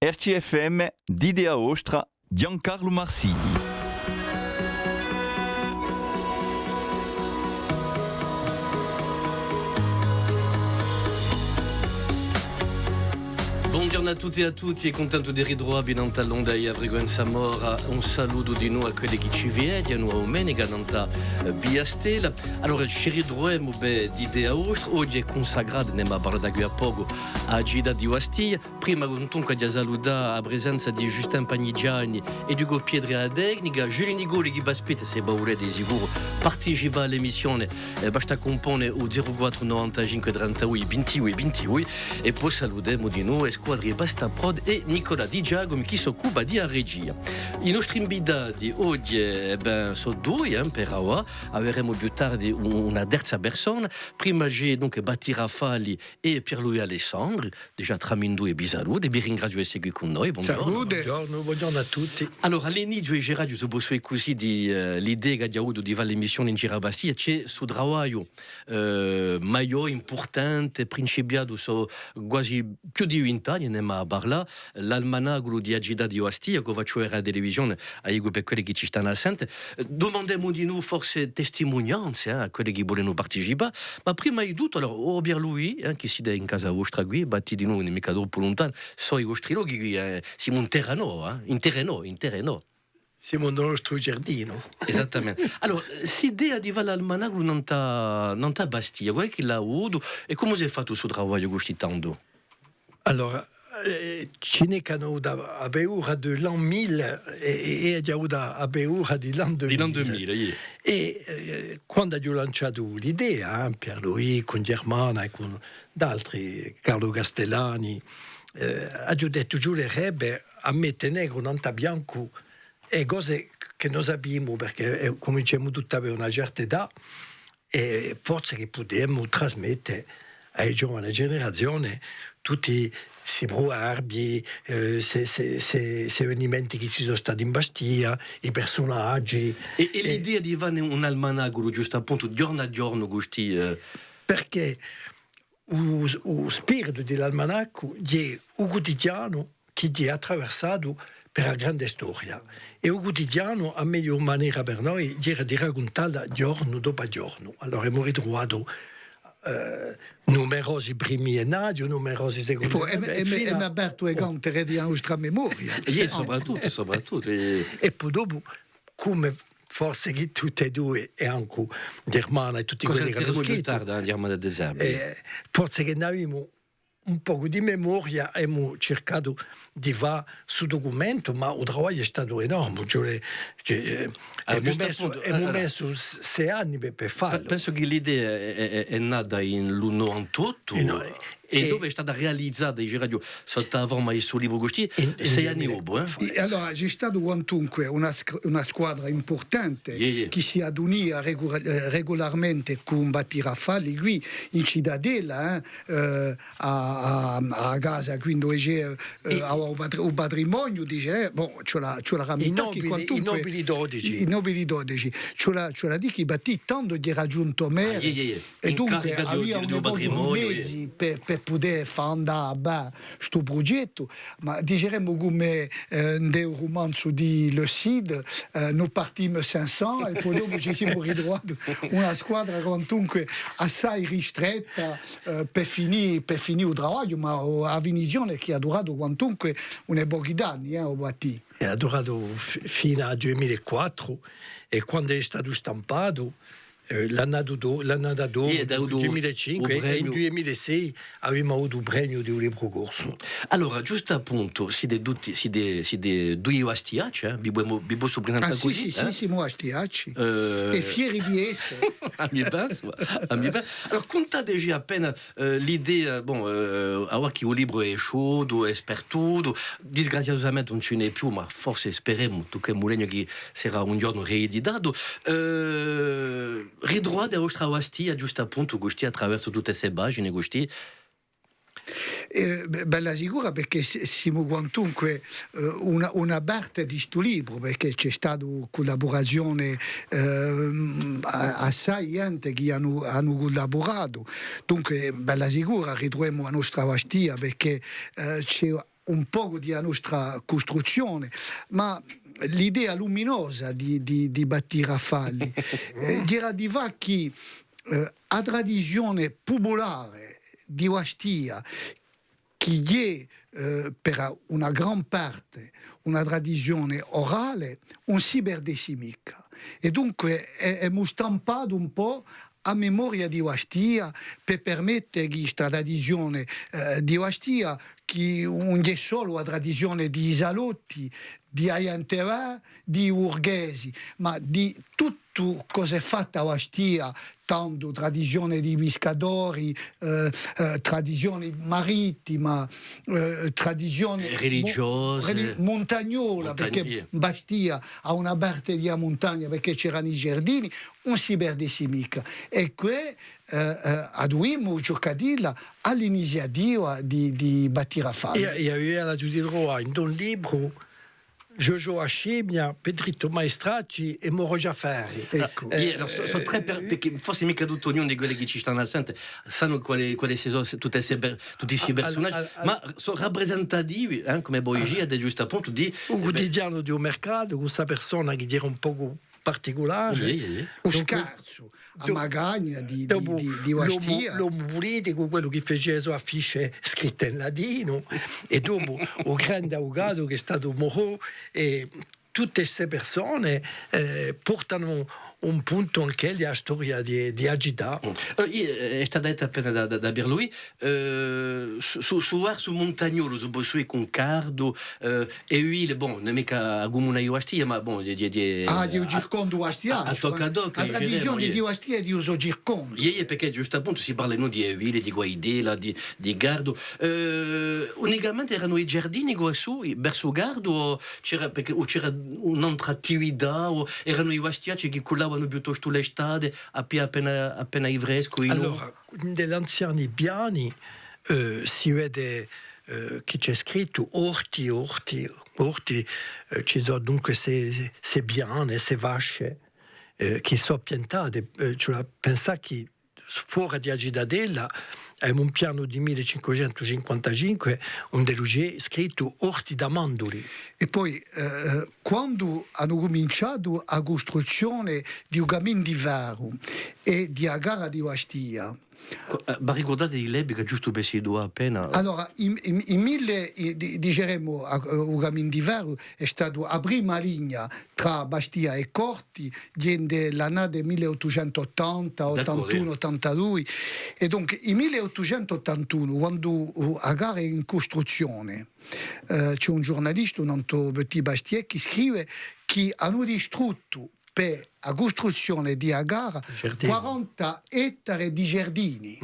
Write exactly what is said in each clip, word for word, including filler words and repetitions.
R C F M, Dite a vostra, Ghjuvan Carlu Marsili. Bonghjornu à tutti è à tutti, è cuntentu di ritruvà vi nant'à l'onda di a Frequenza Mora. Un salutu dinù à quelli chì ci vidianu a dumenica nant'à, eh, Via Stella. Allora, ci ritruvemu per Dite a vostra. Oghje hè cunsacratu, ne avemu à parlà da quì à pocu, à a cità di Bastia. Prima, quantunque, aghju da salutà a presenza di Justin Panigiani è d'Ugo Pietri à a tecnica. Julie Nicoli chì v'aspetta, s'è vo vulete di sicuru participà à l'emissione, eh, basta à cumpone u zeru quattru novantacinque trentadui vintidui vintidui. È po salutemu dinù e squadre di Basta Prod è Nicola Di Giacomi chì s'occupa di a regia. I nostri invitati oghje, eh ben, sò dui, eh, per avà. Averemu più tardi un-, una terza persona. Prima ci hè dunque Battirafalli è Pierluigi Alessandri, digià tramindui vi salutu, è vi ringraziu d'esse quì cun noi. Bonghjornu. Salute. Bonghjornu, bonghjornu à tutti. Allora, à l'iniziu, diceraghju, s'o possu dì cusì, di, eh, l'idea ch'aghju avutu di fà l'emissione in giru à Bastia, ci hè stu travagliu, eh, maiò, impurtante, principiatu sò guasi più di vint'anni, ne avemu à parlà, l'almanaculu di a cità di Bastia, ch'o facciu era à a televisione, a dicu per quelli chì ci stanu à sente. Eh, dumandemu dinù forse testimunianze, eh, à quelli chì volenu participà, ma prima di tuttu, allora, o Pierluigi, eh, chì site in casa vostra quì, Bastia dinù, ùn hè micca troppu luntanu, sò i vostri lochi quì, eh, simu in terra nova, eh, in terra nova, in terra nova. Simu in u nostru giardinu. Esattamente. Allora, st'idea di fà l'almanaculu nant'à, nant'à Bastia, quale hè chì l'hà avutu è cumu s'hè fattu stu travagliu cusì tandu? Allora, eh, ci n'hè chì anu avutu a, a paura di l'an mille è, è, è aghju avutu a, a paura di l'an duimila. Di l'an duimila, iè. È, eh, quandu aghju lanciatu l'idea, eh, Pierluigi, cun Ghjermana è cun d'altri, Carlu Castellani, eh, aghju dettu, ci vulerebbe à mette negru nant'à biancu e cose chì no sapimu, perchè, eh, cuminciemu tutti à avè una certa età, è forse chì pudemu trasmette à e giovane generazione tutti sti pruverbii, eh, sti, sti, sti, sti evenimenti chì ci sò stati in Bastia, i persunaghji. È, è, eh, l'idea di fà un almanaculu, ghjustu appuntu, ghjornu à ghjornu, cusì, eh. Perchè u, u spiritu di l'almanaculu hè u cutidianu chì hè attraversatu per a grande storia. È u cutidianu, a megliu manera per noi, era di racuntalla ghjornu dopu à ghjornu. Allora, emu ritruvatu, eh, numerosi primi ghjennaiu, numerosi secundi ghjennaiu, è po, è, è, è apertu e cantere di a nostra memoria. Iè, soprattuttu, soprattuttu, iè. È po dopu, cum'è forse chì tutti è dui, è ancu Ghjermana è tutti quelli chì anu scrittu, Ghjermana De Zerbi, eh, forse chì n'avimu un pocu di memoria, emu circatu di fà stu ducumentu, ma u travagliu hè statu enorme, ci vole, ci, eh, emu messu, emu messu s-, sei anni per, per fallu. Pensu chì l'idea hè, hè, hè, hè nata in u novantottu, è, è dopu hè stata realizata, diceraghju, sottu à a forma di stu libru custì, sei anni dopu, eh? È allora, ci hè statu quantunque una sc-, una squadra impurtante chì si adunia regu-, eh, regularmente cun Battirafalli quì in Citadella, eh, eh, à, à, à a casa, quindi, eh, eh, à u patri-, u patrimoniu, dice, eh, bon, ci vole, ci vole à ramintà chì quantunque i nobili dodeci. I nobili dodeci. Ci vole, ci vole à dì chì Battì tandu era ghjuntu merre. È dunque avia un pocu di mezi per, per pudè fà andà à bè stu prughjettu, ma diceremu cum'è, eh, in u rumanzu di Le Cid, eh, nous partîmes cinq cents è po dopu ci simu ritruvati una squadra quantunque assai ristretta, eh, per finì, per finì u travagliu, ma, oh, a finizione chì hà duratu quantunque una pochi d'anni, eh, o Battì. È hà duratu f-, finu à duimila è quattru, è quandu hè statu stampatu, eh, l'annata do-, l'annata dopu, duimila è cinque, è in duimila è sei avimu avutu u premiu di u libru corsu. Allora, ghjustu appuntu, site tutti, site, site dui bastiacci, eh? Vi pudemu, vi possu presentà cusì, eh? Sì, sì, simu bastiacci. Eh, è fieri di esse. À mi pensu, à mi pensu. Allora, cuntateci appena, eh, l'idea, bon, eh, avà chì u libru hè esciutu, hè spartutu, disgraziatamente ùn ci n'hè più, ma forse speremu, tucchemu legnu chì serà un ghjornu rieditatu. Eh, ritruvate a vostra Bastia, ghjustu appuntu, custì, attraversu tutte ste pagine, custì? Eh, be-, bella sicura, perchè si-, simu quantunque, eh, una, una parte di stu libru, perchè ci hè statu cullaburazione, ehm, a-, assai ghjente chì anu, anu cullaburato. Dunque, bella sicura, ritruvemu a nostra Bastia, perchè, eh, ci hè un pocu di a nostra custruzzione, ma l'idea luminosa di, di, di Battì Raffalli, eh, era di fà chì, eh, a tradizione pupulare di Bastia, chì hè, eh, per una gran parte una tradizione orale, ùn si perdessi micca. È dunque, eh, emu stampatu un pò a memoria di Bastia per permette chì sta tradizione, eh, di Bastia, chì ùn hè solu a tradizione di i salotti, di a ghjente, di i burghesi, ma di tuttu ciò chì s'hè fattu à Bastia, tandu tradizione di piscadori, eh, eh, tradizione marittima, eh, tradizione mu-, religiose, reli-, muntagnola, perchè Bastia hà una parte di a muntagna, perchè c'eranu i giardini, ùn si perdessi micca. È què, eh, eh, a duimu ciò chì dilla à l'iniziativa di, di Battì Raffalli. È, è avia l'aghju di truvà in un libru Jojo a scimmia, Petrittu Maistracci è Moro Giaffari. Eccu. Eh, iè, allora, sò, sò trè per-, perchè forse micca tuttu ognunu di quelli chì ci stanu à sente sanu quale, quale si sò, tutti sti per-, tutti sti persunaghji, ma sò raprisentativi, eh, cum'è voi dicite, ghjustu à puntu, di u, eh, bè, quotidianu di u mercatu, cù sta persona chì era un pocu particulare. Iè, iè, iè. U scarsu, a magagna di, di, dopu di, di l'omu, Bastia. L'omu puliticu, quellu chì facia e so affisce scritte in latinu, è dopu u grande avucatu chì hè statu Moreau, è tutte ste persone, eh, portanu un puntu anch'elli à a storia di, di a cità. Mm. Eh, iè, eh, hè stata detta appena da, da, da Pierre-Louis, eh, su, su, su versu muntagnolu, si pò dì, cù Cardu, eh, è Aiuile, bon, ùn hè micca a cumuna di Bastia, ma bon, di, di, di, ah, di u circondu bastiacciu, a tocca à tocca, a tradizione di Bastia è di u so circondu. Iè, iè, perchè ghjustu à puntu si parla, nò, di Aiuile, di Guaidella, di, di Cardu. Eh, unicamente eranu i giardini quassù, versu Cardu, o c'era, perchè, o c'era un'altra attività, o eranu i bastiacci chì cullavanu piuttostu l'estate, appena, appena, appena di frescu, o nò? Allora, in l'anziani piani, eh, si vede, eh, chì ci hè scrittu orti, orti, orti, eh, ci sò dunque ste, ste piane, ste vasce, eh, chì sò piantate, eh, ci vole à pensà chì fora di a citadella, avemu un pianu di mille cinquecentu cinquantacinque, induve ci hè scrittu orti d'amanduli. È po, eh, quandu anu cuminciatu a custruzzione di u caminu di ferru è di a gara di Bastia. Co-, eh, vi ricurdate di l'epica, ghjustu per situà appena? Allora, in, in, in mille, i-, di-, diceremu, a, u caminu di ferru hè statu a prima linea trà Bastia è Corti, ghjè ind'è l'annate mille ottucentu ottanta, ottantunu, ottantadui. È dunque, in mille ottucentu ottantunu, quandu, uh, a gara hè in custruzzione, eh, ci hè un ghjurnalistu, nantu Petit Bastier, chì scrive chì anu distruttu per a custruzzione di a gara quaranta ettari di ghjardini.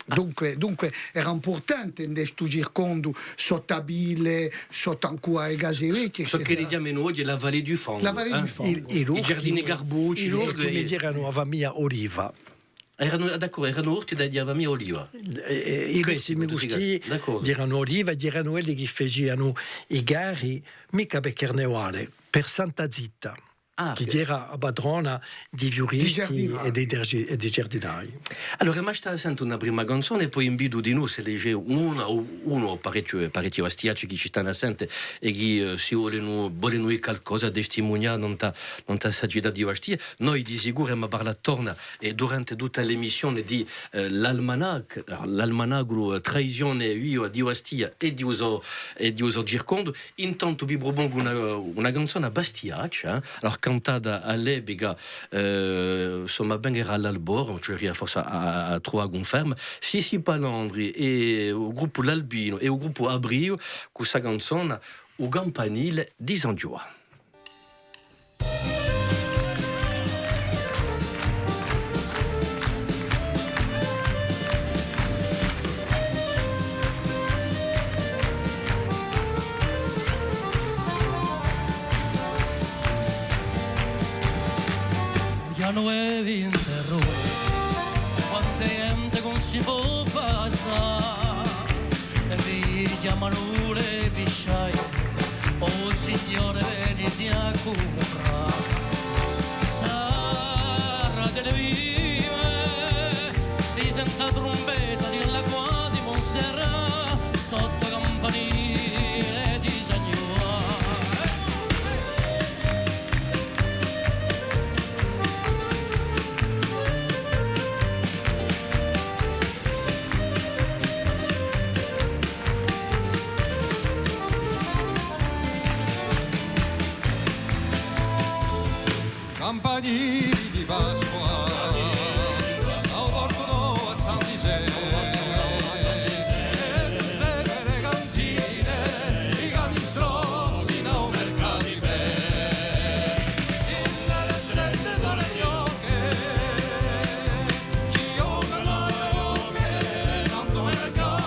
Dunque, dunque, era impurtante in stu circondu, sottu à Pile, sottu ancu à e Case Vechje, eccetera. Ciò ch'elli chjamanu oghje la Vallée du Fango, eh? La Vallée du Fango. I, i ghjardini garbucci, i lurti, eh, eranu a famiglia Oliva. Eranu, ah, d'accordu, eranu orti di, di a famiglia Oliva. Eh, eh, i lurti, d'accordu, eranu Oliva, eranu quelli chì facianu i gari, micca per Carnevale, per Santa Zita. Ah, chì era a patrona di i fiuristi è di i giardinai. Allora, emu da sente una prima canzona è po invitu dinù, s'ellu ci hè una o unu o parechji, parechji bastiacci chì ci stanu à sente è chì, eh, si volenu, volenu dì calcosa, testimunià nant'à, nant'à sta cità di Bastia. Noi di sicuru emu à parlà torna è durante tutta l'emissione di, eh, l'almanaccu, l'almanaccu, eh, Tradizione Viva di Bastia è di u so, è di u so circondu. Intantu vi prupongu una, una canzona bastiaccia, eh? Allora, cantata à l'epica, eh, insomma, bè, era à l'Alb'Oru, ci vuleria forse à, à, à truvà cunferma. Sissi Palandri è u gruppu L'Albinu è u gruppu Abriu, cù sta canzona, U campanile di San Ghjuvanni. Ghjuvanni, hè vintru, quanta ghjente ùn si pò passà, è vi chjamanu l'episciai, o Signore, venite à cumprà. Sarrate e vive, si sente a trumbetta di l'acqua di Montserrat, sottu campanile. Campanili di Pasqua, a u Portu Novu, à San Ghjisè, e tutte e cantine, i canistrozzi, in u mercatu di Pè, in le strette sole ghjoche, ci ghjocanu a ghjoche, tantu mercatu.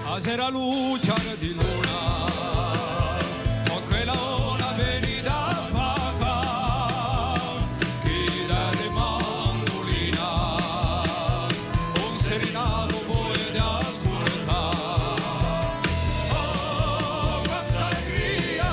A sera luce di luna, o quella ora venita a fà, chi dà mandulina, un serenatu poi da ascultà. Oh, quanta allegria!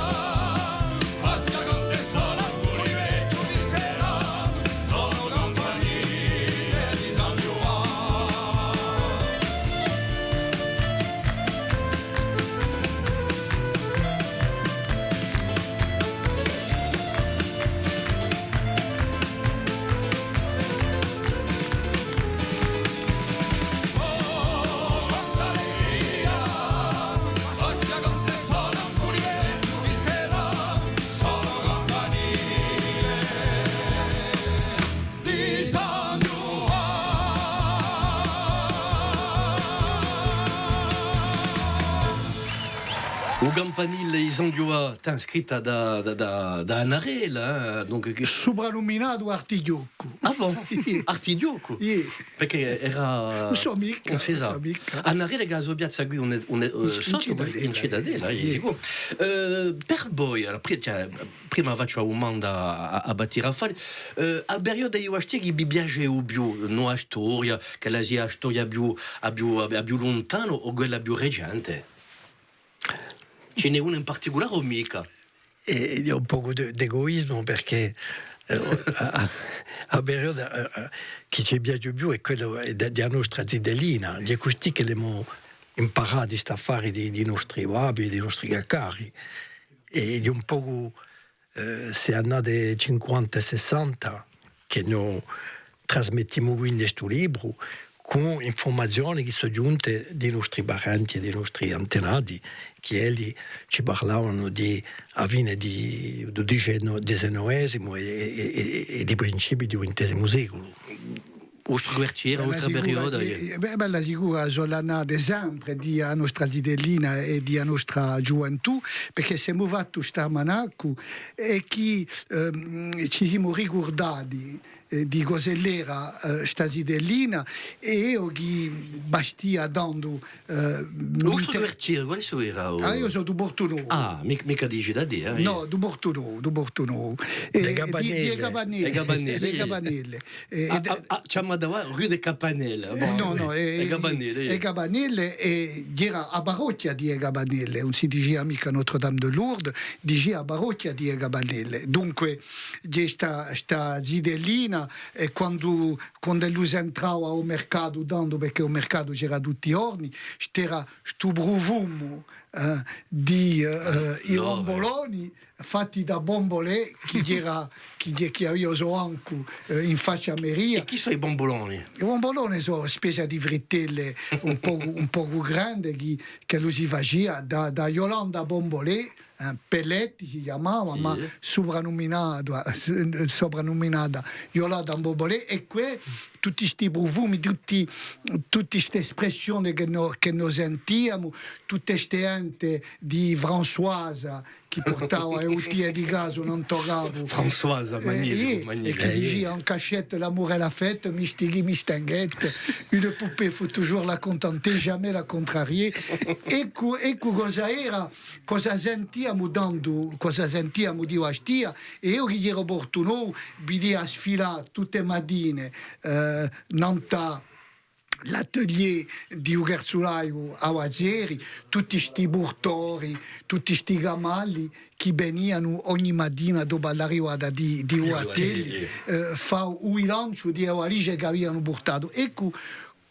U Campanile di San Ghjuvà, scritta da, da, da, da Annarella, eh, donc, chì... Suprannuminatu Artighjoccu. Ah bon? Iè. Artighjoccu? Iè. Perchè era... Ùn sò micca, ùn si sà. Annarella chì hà a so piazza quì, ùn hè, ùn hè, eh, sottu, in Citadella, iè, sicuru. Eh, per voi, allora, pri-, cioè, prima facciu a dumanda à, à, à Battisti Raffaele, eh, a perioda di Bastia chì vi piace u più, in a storia, ch'ella sia a storia più, a più, a più luntana o quella più recente? Ci n'hè una in particulare o micca? È, è un pocu d-, d'egoismu, perchè, eh, a, a, a perioda, eh, eh, chì ci piace u più hè quella, eh, di, di a nostra zitellina. Hè custì chì l'emu imparatu st'affari di, di i nostri babbi, di i nostri caccari. È hè un pocu, eh, ste annate cinquanta è sessanta, chì no trasmettimu quì in stu libru, cù infurmazioni chì sò ghjunte di i nostri parenti è di i nostri antenati, chì elli ci parlavanu di a fine di, di u diceno-, diciannovesimu è, è, è, è di principii di u vintesimu seculu. Vostru quartieru, vostra perioda, eh, bella sicura, sò l'annate sempre di a nostra zitellina è di a nostra ghjuventù, perchè s'emu fattu st'almanaccu è chì, ehm, ci simu ricurdati, eh, di cos'ella era, eh, sta zitellina, è eiu chì Bastia tandu, eh... Vostru quartieru, quale era? Ah, eiu sò di u Portu Novu. Ah, mi-, micca di Citadella, eh? Nò, di u Portu Novu, di u Portu Novu. Di e Campanelle. Di e Campanelle. Di e Campanelle. Eh, ah, ah, chjamata rue des Campanelles. Bon, nò, nò, eh, e Campanelle, eh, e Campanelle, eh, era a parrocchia di e Campanelle, ùn si dicia micca Notre-Dame de Lourdes, dicia a parrocchia di e Campanelle. Dunque, ghjè sta, sta zitellina, è quandu, quand'ellu s'entrava à u mercatu, tandu, perchè u mercatu c'era tutti i ghjorni, c'era stu prufumu, eh, di, eh, eh, i bomboloni, fatti da Bombolé, chì era, chì, chì avia u so ancu, eh, in faccia à a meria. È chì sò i bomboloni? I bomboloni sò spezia di frittelle un pocu, un pocu grande, chì, ch'ellu si facia da, da Yolanda Bombolé, eh, Pelletti si chjamava, ma suprannuminata, suprannuminata Yolanda Bombolé, è què tutti sti prufumi, tutti, tutte ste espressione chì no, chì no sentiamu, tutte ste ghjente di Françoise, chì purtava e buttiglie di gasu nant'à u capu. Françoise, eh, magnificu, eh, magnificu. È chì dicia: "En cachette, l'amour et la fête, mistichì, mistinghette, une poupée faut toujours la contenter, jamais la contrarier." Eccu, eccu cosa era, cosa sentiamu tandu, cosa sentiamu di Bastia, è eiu chì eru à Portu Novu, vidia sfilà tutte e matine, eh, nant'à l'atelier di u carsulaiu aguazzeri, tutti sti purtori, tutti sti camalli chì venianu ogni matina dopu à l'arrivata di, di u battellu, eh, fà u bilanciu di e valigie ch'avianu purtatu. Eccu,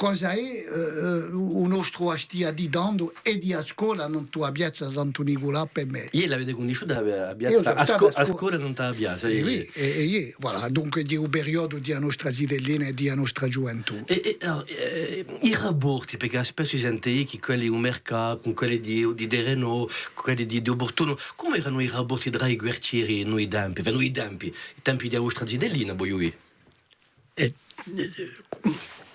cosa hè, eh, eh, u nostru Bastia di tandu è di a scola nant'à a piazza Santu Niculà per mè. Iè, l'avete cunnisciuta a, a piazza, a scu-, a scu-, a scola nant'à a piazza, eh, oui, eh, eh, voilà, dunque, di u periodu di a nostra zitellina è di a nostra ghjuventù. È, è, allora, eh, i raporti, perchè spessu si sente chì quelli di u mercatu, cun quelli di, di Terrenò, cun quelli di, di u Portunu, cumu eranu i raporti trà i quartieri in i tempi, enfin, in i tempi, i tempi di a vostra zitellina, vogliu dì? È, eh,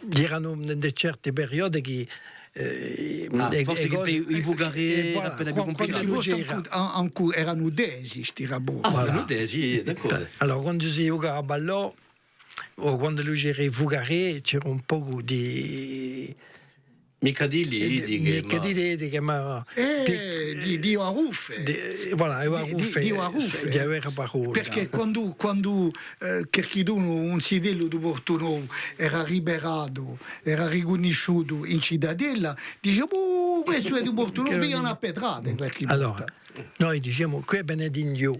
eranu in certi periodi chì, eh, ah, forse chì per i vugarè era appena più cumplicato. Ancu, ancu eranu tesi sti raporti. Ah, eranu tesi, d'accordu. Allora, quandu si ghjucava à ballò, o quandu ci era i vugarè, c'era un pocu di Micca di litiche, micca di litiche, ma eh, di, di aruffe. Voilà, di, di, di aruffe. Di avè parolla. Perchè quandu, quandu, eh, qualchidunu, un zitellu di Portu Novu, era liberatu, era ricunnisciutu in citadella, dice: "Uh, questu hè di Portu Novu, piglia una petrata", qualchì volta. Allora, noi dicemu, quì vene d'inghjò.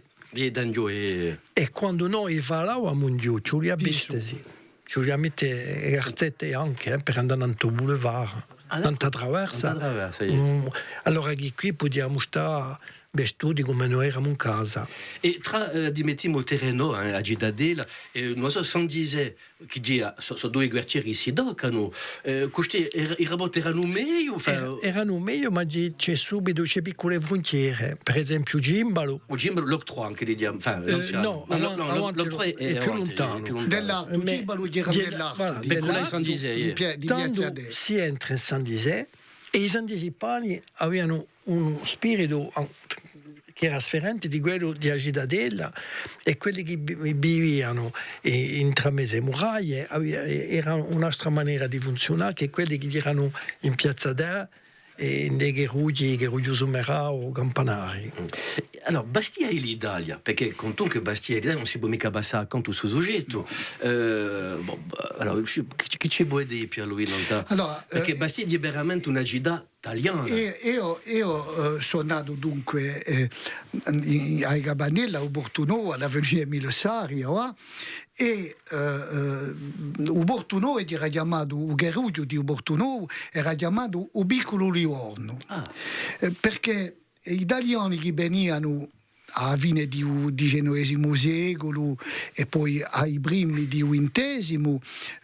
È quandu noi falavamu inghjò, ci vulia vistesi, ci vulia mette e calzette ancu, eh, per andà nant'à u boulevard, nant'à a traversa. Nant'à a traversa, iè. Mm, allora chì quì pudiamu stà vestuti cum'è noi eramu in casa. È trà, eh, ammettimu, Terrenò, eh, a citadella, eh, ùn sò, San Ghjisè, chì ghjè, sò, sò dui quartieri chì si toccanu, eh, custì er-, i raporti eranu megliu, enfin, er-, eranu megliu, ma ci hè, ci hè subitu, ci hè piccule fruntiere, per esempiu Cimbalu. U Cimbalu, l'octroi ancu, dicemu, enfin, eh, l'anzianu. Nò, nò, avan-, nò, avanti l'octroi hè, hè più luntanu. Hè più luntanu. Di l'altru, Cimbalu era di l'altru, voilà, di l'altru, San Ghjisè, di pia-, di Piazza Dè. Tandu si entra in San Ghjisè è i San Ghjisipani avianu un spiritu, ah, chì era sfarente di quellu di a citadella, è quelli chì vi-, vivianu i-, intramezzu à e muraglie, avia-, era un'altra manera di funziunà chè quelli chì eranu in Piazza Dè, è in i carrughji, i carrughji sumerà o campanari. Mm. Allora, Bastia è l'Italia, perchè quantunque Bastia è l'Italia, ùn si pò micca passà accantu à stu sughjettu. Eh, bon, allora, chì, chì ci pò dì, Pierluigi, nant'à, allora, perchè, eh, Bastia hè veramente una cità taliana. È eiu, eiu, eh, sò natu dunque, eh, in, in, à e Capanelle, à u Portu Novu, à l'avenue Émile Sari, và, è, eh, eh, u Portu Novu era chjamatu, u carrughju di u Portu Novu era chjamatu u picculu Livornu. Ah. Eh, perchè i Taliani chì venianu à a fine di u dicenovesimu seculu è po à i primi di u vintesimu,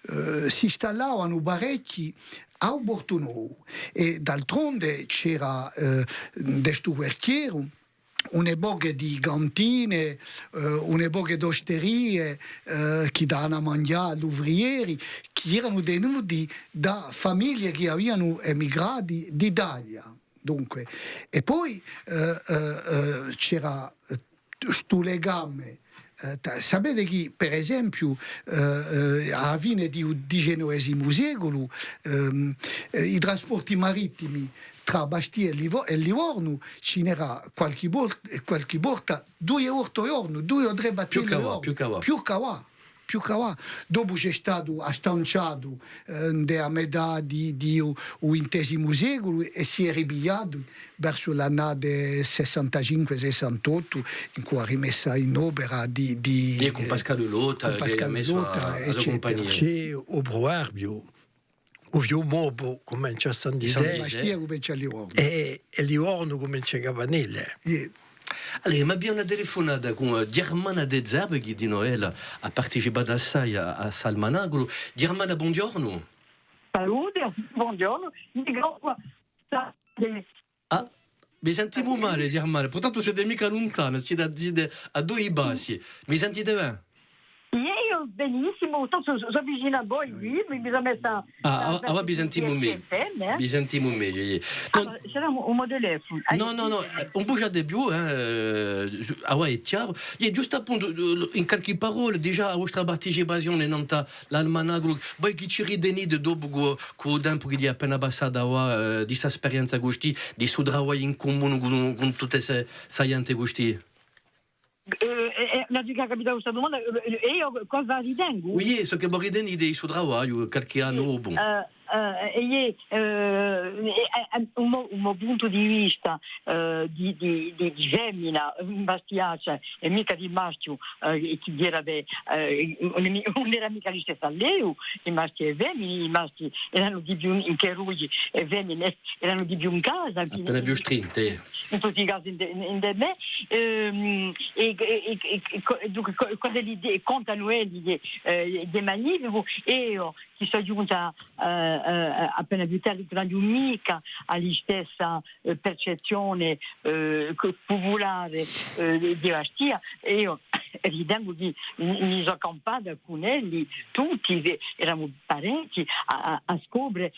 eh, s'istallavanu parechji à u Portu Novu, è d'altronde c'era, eh, in stu quartieru une poche di cantine, eh, une poche d'osterie, eh, chì davanu à manghjà à l'uvrieri, chì eranu tenuti da famiglie chì avianu emigrati d'Italia. Dunque, è po, eh, eh, eh, c'era, eh, stu legame, eh, ta-, sapete chì, per esempiu, eh, eh, à a fine di u dicenovesimu seculu, ehm, eh, i trasporti marittimi trà Bastia è Livo-, è Livornu, ci n'era qualchì vol-, qualchì volta dui volte à u ghjornu, dui o trè battelli à u ghjornu. Più chè avà, più chè avà. Più chè avà. Più chè avà. Dopu ci hè statu astanciatu, eh, in a metà di, di u, u vintesimu seculu è si hè ripigliatu versu l'annate sessantacinque, sessantottu, incù a rimessa in opera di, di, eh, cun Pascale Lotta, cun Pascale Lotta, eccetera. Ci hè u pruverbiu: u fiumoppu cumencia à San Ghjisè, Bastia cumencia à Livornu. È, è Livornu cumencia à Capanelle. Iè. Allora, ma avemu una telefunata cù, eh, Ghjermana De Zerbi, chì dinò ella hà participatu assai à, à st'almanaculu. Ghjermana, bonghjornu. Salute, bonghjornu. Mi dicu, sta-, Ah, vi sentimu male, Ghjermana. Purtantu site micca luntana, site à, site à dui passi. Mi sentite bè? Iè, eiu benissimu, tantu sò, sò vicinu à voi, quì, mi, mi sò messa. Ah, avà vi sentimu megliu. Vi sentimu megliu, iè. Allora, sarà un, un mo telefonu. Nò, nò, nò, eh, ùn bugiate più, eh, avà hè chjaru. Iè, ghjustu appuntu, eh, in qualchì parolla, digià a vostra participazione nant'à l'almanaculu, voi chì ci ritenite dopu cù, cù u tempu chì hè appena passatu avà, eh, di sta sperienza custì, di stu travagliu in cumunu cù, cù tutta sta, sta ghjente custì? Eh, eh, eh, ùn aghju micca capitu sta dumanda, eh, eh, eiu cosa ritengu? Oui, ciò chì vo ritenite di stu travagliu, qualchì annu dopu. Eh, eh, è, eh, è, eh, un mo-, un mo puntu di vista, eh, di, di, di, di femina, eh, bastiaccia, è micca di masciu, eh, è chì era, bè, eh, ùn, ùn era micca listessu à l'epica, i masci è e femine, i masci eranu di più in carrughju, è e femine eranu di più in casa, appena più strinte, in tutti i casi, in, in, in mè, ehm, è, è, è, è, co-, è dunque, co-, cosa li de-, contanu elli, eh, di magnificu, è eiu, chì sò ghjunta, eh, eh, appena più tardi, chì ùn aghju micca a listessa, eh, percezzione, eh, cu-, pupulare, eh, di, di Bastia, è eiu ritengu chì mi, mi sò campata cun elli, tutti, chì eramu parechji, à, à, à scopre,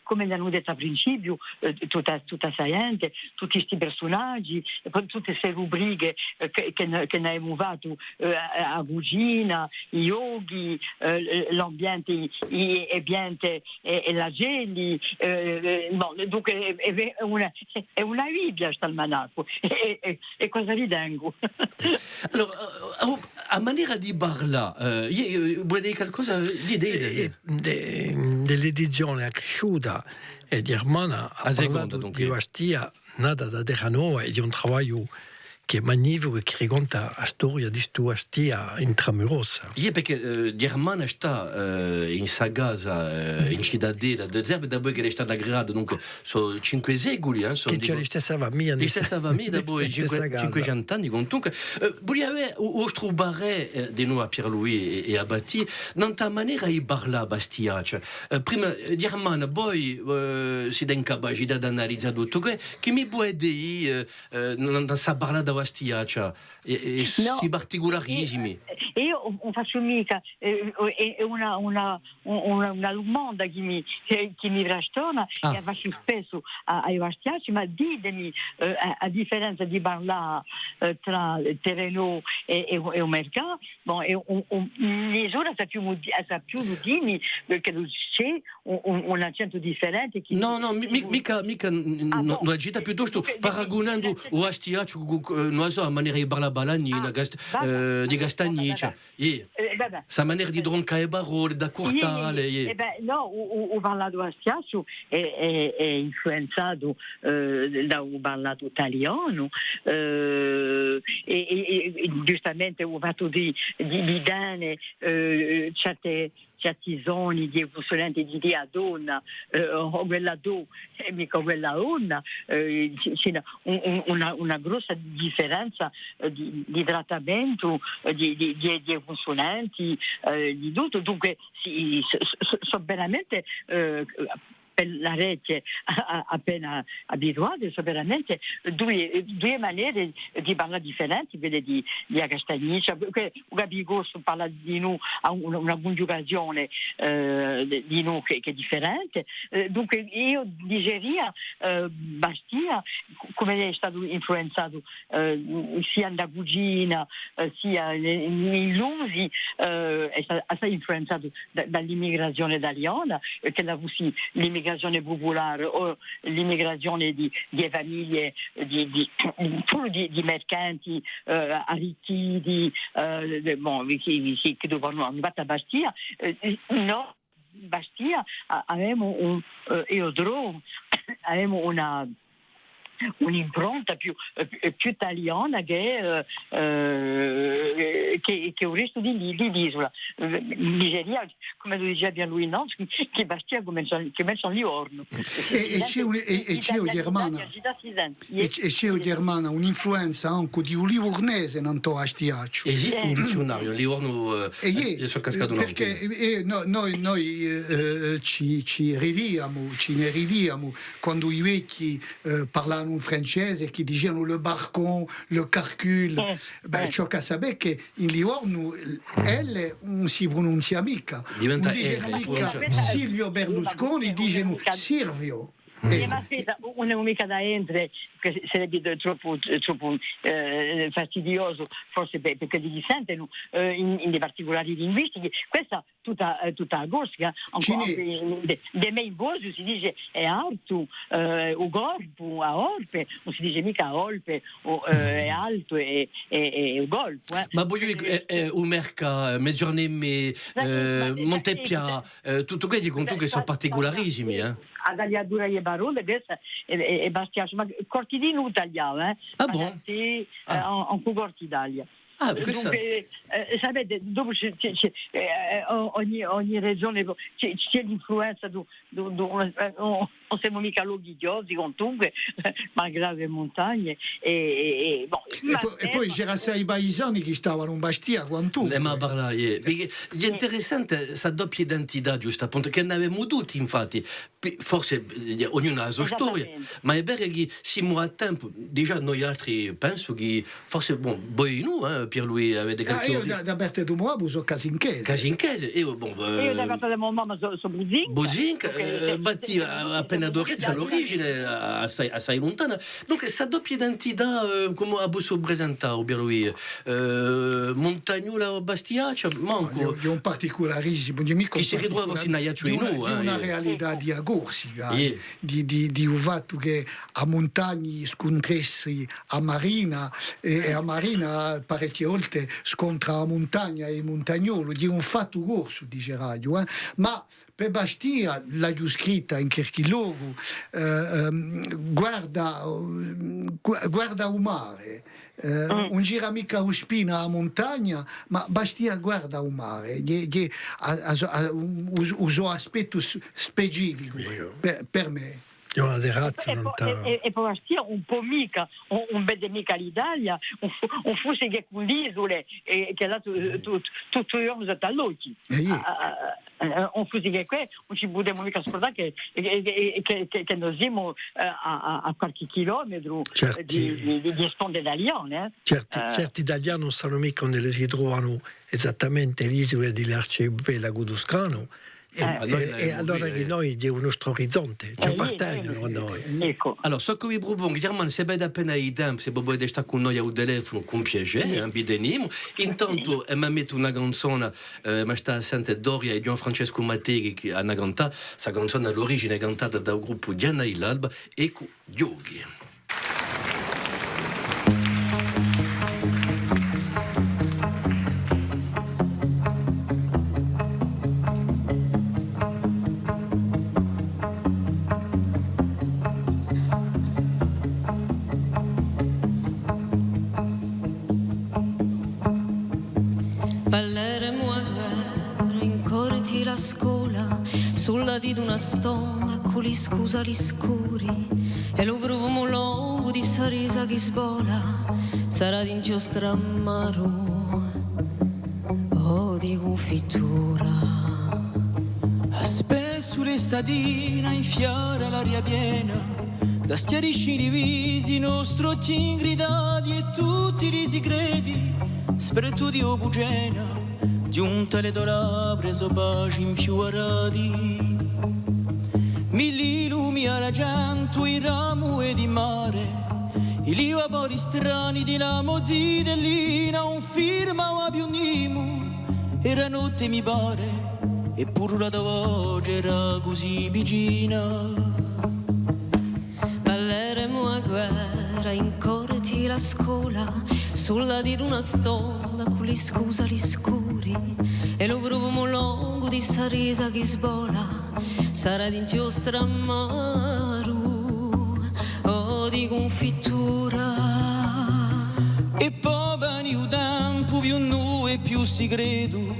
cum'è l'anu dettu à principiu, eh, tutta, tutta sta ghjente, tutti sti persunaghji, è po tutte ste rubriche, eh, chì, chì n-, chì n'avemu fattu, eh, a, a cucina, i ghjochi, eh, l'ambiente, i, i, l'ambiente è, è l'acelli, eh, eh, bon, dunque hè, hè, hè una, hè una Bibbia st'almanaccu, è, è, è cosa ritengu? Allora, eh, a manera di parlà, eh, iè, eh, vole dì qualcosa? Dì, dì, dì, dì. Eh, eh, de, de l'edizione accresciuta, eh, Ghjermana hà parlatu di Bastia, nata da Terranova, è di un travagliu chì hè magnificu è chì raconta a storia di stu Bastia intramurosa. Iè, perchè, eh, Ghjermana stà, eh, in sta casa, eh, in Citadella di Zerba, dapoi ch'ella hè stata creata, dunque, sò cinque seculi, eh, sò, chì ci hè listessa famiglia, listessa famiglia, dapoi cinque, cinquecentu anni, quantunque. Eh, vulia avè u, u vostru parè, eh, di novu à Pierre-Louis è, è à Batì, nant'à a manera di parlà bastiaccia. Eh, prima, eh, Ghjermana, voi, eh, site in capacità d'analizà tuttu què, chì mi pudete dì, eh, eh, nant'à sta parlata bastiaccia, è, è sti particularisimi? Eh, eiu ùn, ùn facciu micca, eh, hè, hè una, una, un-, una, una dumanda chì mi, chì, chì mi frastorna, è a facciu spessu à, à i bastiacci, ma ditemi, eh, a, a differenza di parlà, eh, trà Terranova è, è, è u Mercà, bon, è un, un, nisuna sà più, sà più dì mi, eh, chì ci hè un, un, un accentu differente chì... Nò, nò, mi, mi, micca, micca, n-, n-, nò, piuttostu paragunendu u bastiacciu cù, cù, eh, ùn la sò, a manera di parlà balagnina, eh, di Castagniccia. Iè. Eh, va bè. Sta manera di troncà e parolle, d'accurtà, iè, iè, iè. Eh bè, nò, u, u, u parlatu bastiacciu hè, hè, hè influenzatu, eh, da u parlatu talianu, eh, è, è, è, è ghjustamente u fattu di, di, di tene, eh, certe, certi soni di e cunsunente di, di a donna, eh, o quella do, è micca quella onna, eh, ci, ci hè una, un, un, una, una grossa differenza, eh, di, di trattamentu, eh, di, di, di, di e cunsunenti, eh, di tuttu. Dunque, sì, sò, sò, sò veramente, eh, per l'arechje a-, a-, appena abituate, sò veramente duie, duie manere di parlà differenti, quelle di, di a Castagniccia, que-, que-, u Capicorsu parla dinù, hà una, una cunghjugazione, eh, di, dinù chì, chì hè differente. Eh, dunque, eiu diceria, eh, Bastia, cu-, cum'ellu hè statu influenzatu, eh, sia in a cucina, eh, sia in, in, in l'usi, eh, hè sta-, hè statu influenzatu da, da l'immigrazione taliana, eh, ch'ella fussi l'immigrazione pupulare o l'immigrazione di, di famiglie, di, di, puru di, di mercanti, eh, arricchiti, eh, bon, chì, chì, chì doppu anu, anu fattu a Bastia, eh, nò, Bastia, a-, avemu un, eh, eiu trovu, avemu una, un'impronta più, eh, più, più taliana chè, eh, eh, chè, chè u restu di l'i-, di l'isula. Eh, diceria, cum'ellu dicia Pierre-Louis Nance, chì Bastia cumencia, cumencia in Livornu. È, è ci hè un, è, è ci hè, Ghjermana, è ci hè, Ghjermana, un'influenza ancu di u livurnese nant'à u bastiacciu. Esiste un dizziunariu, Livornu, eh, è iè, sò cascatu, perchè, eh, eh, no, noi, noi, eh, ci, ci ridiamu, ci ne ridiamu quandu i vechji, eh, parlavanu in francese, chì dicianu le barcon, le carcul. Eh, bè, eh, ci hè à sapè chì in Livornu, L ùn si prununzia micca. Diventa R, ùn dice micca. Silvio Berlusconi, dicenu Sirvio. Eh, ma aspetta, ùn hè micca da entre, chì sarebbe troppu, troppu, eh, fastidiosu, forse per, per quelli chì sentono, eh, in, in i particulari linguistici. Questa tutta, eh, tutta a Corsica, ancu, ancu in, in, in i mei boschi si dice hè altu, eh, u corpu, a orpe, ùn si dice micca a orpe, o, eh, hè altu è, è, è u corpu, eh. Ma vogliu dì, eh, eh, u Mercà, eh, Mezzorneme, eh, Monteppià, eh, tutti quelli, contu chì sò particularisimi, eh. A tagliatura di e parolle, questa hè, hè, hè bastiaccia, ma Corti di Nutaglia, eh. Ah bon? Sì, eh, ancu Corti d'Italia. Ah, questa... Dunque, eh, sapete, dopu ci, ci, ci, eh, o-, ogni, ogni regione ci, ci hè l'influenza di, di, di, eh, ùn, ùn simu micca lochi chjosi, quantunque, malgradu e muntagne, è, è, è, bon, è po-, è po c'era assai paisani chì stavanu in Bastia, quantunque. Eh, ma parla, eh, perchè hè interessante sta doppia identità, ghjustu appuntu, chì n'avemu tutti, infatti, Pi-, forse, eh, ognunu hà a so storia, ma hè vera chì simu à tempu, digià noi altri, pensu chì forse, bon, voi nò, eh, Pierluigi, avete... Ah, qualchì... eiu da, da parte di u mo babbu sò casinchese. Casinchese, eiu, bon, eh, eiu da parte di mo mamma sò, sò buzinca. Buzinca, eh, ma tù, eh, appena d'Orezza, à l'origine, assai, assai luntana. Dunque, sta doppia identità, eh, cumu a possu presentà, o Pierluigi? Eh, muntagnula o bastiaccia? Mancu. Nò, hè un particularisimu, chì si ritrova finu à Aiacciu di, di una, eh, di una realità di a Corsica, eh, di, di, di u fattu chì a muntagna scuntrassi a marina, è, è a marina parechje volte scontra a muntagna è i muntagnoli, hè un fattu corsu, diceraghju, eh, ma per Bastia, l'aghju scritta in qualchì locu, eh, ehm, guarda, gu-, guarda u mare, eh, ùn gira micca u spinu à a muntagna, ma Bastia guarda u mare, hè, hè, hà, hà, hà u, u, u so aspettu s-, specificu per, per mè. Hè una terrazza, è po, è, è, è po Bastia ùn pò micca, ùn, ùn vede micca l'Italia, ùn fu-, ùn fussi chè cù l'isule, è chì l'hà tu-, tu-, tuttu u ghjornu sottu à l'ochji. Eh, iè. Ah, ah, ah, eh, ùn fussi chè què, ùn ci pudemu micca scurdà chì, chì, chì, chì, chì no simu, eh, à, à, à qualchì chilometru, eh, di, di, di, di e sponde taliane, eh. Certi, certi Taliani ùn sanu micca induve si trovanu esattamente l'isule di l'arcipelagu tuscanu, è, eh, è, è allora chì noi, hè u nostru orizonte, ci appartene à noi. Eccu. Allora, ciò ch'o vi prupongu, Germanu, s'è avete appena di tempu, s'è vo vulete stà cù noi à u telefonu, cù piacè, eh, vi tenimu. Intantu, eh, emu da mette una canzona, eh, emu da stà à sente Doria è Ghjuvan Francescu Mattei chì, chì anu da cantà sta canzona, à l'origine cantata da u gruppu Diana di l'Alba, Eccu, ghjochi. Parleremu a guerra in corti la scola, sullati d'una stonda cù li scusali scuri, è lu prufumu longu di sta risa chì sbola, sarà d'inchiostru amaru o di cunfittura. Spessu l'estatina infiara l'aria piena, da schjarisci i visi nostri ochji ingridati è tutti li sicreti, sprettu di o bucena, ghjunta à le to labbra sò paci impiuvarati. Milli lumi à l'argentu, i ramu è di mare, i vapori strani di la mo zitellina, ùn firmava più nimu, era notte mi pare, è puru la to voce era cusì vicina. Balleremu a guerra in corti la scola, sullati d'una stonda cù li scusali scuri, è lu prufumu longu di sta risa chì sbola, sarà d'inchiostru amaru o di cunfittura. È po veni u tempu più nuu è più sicretu,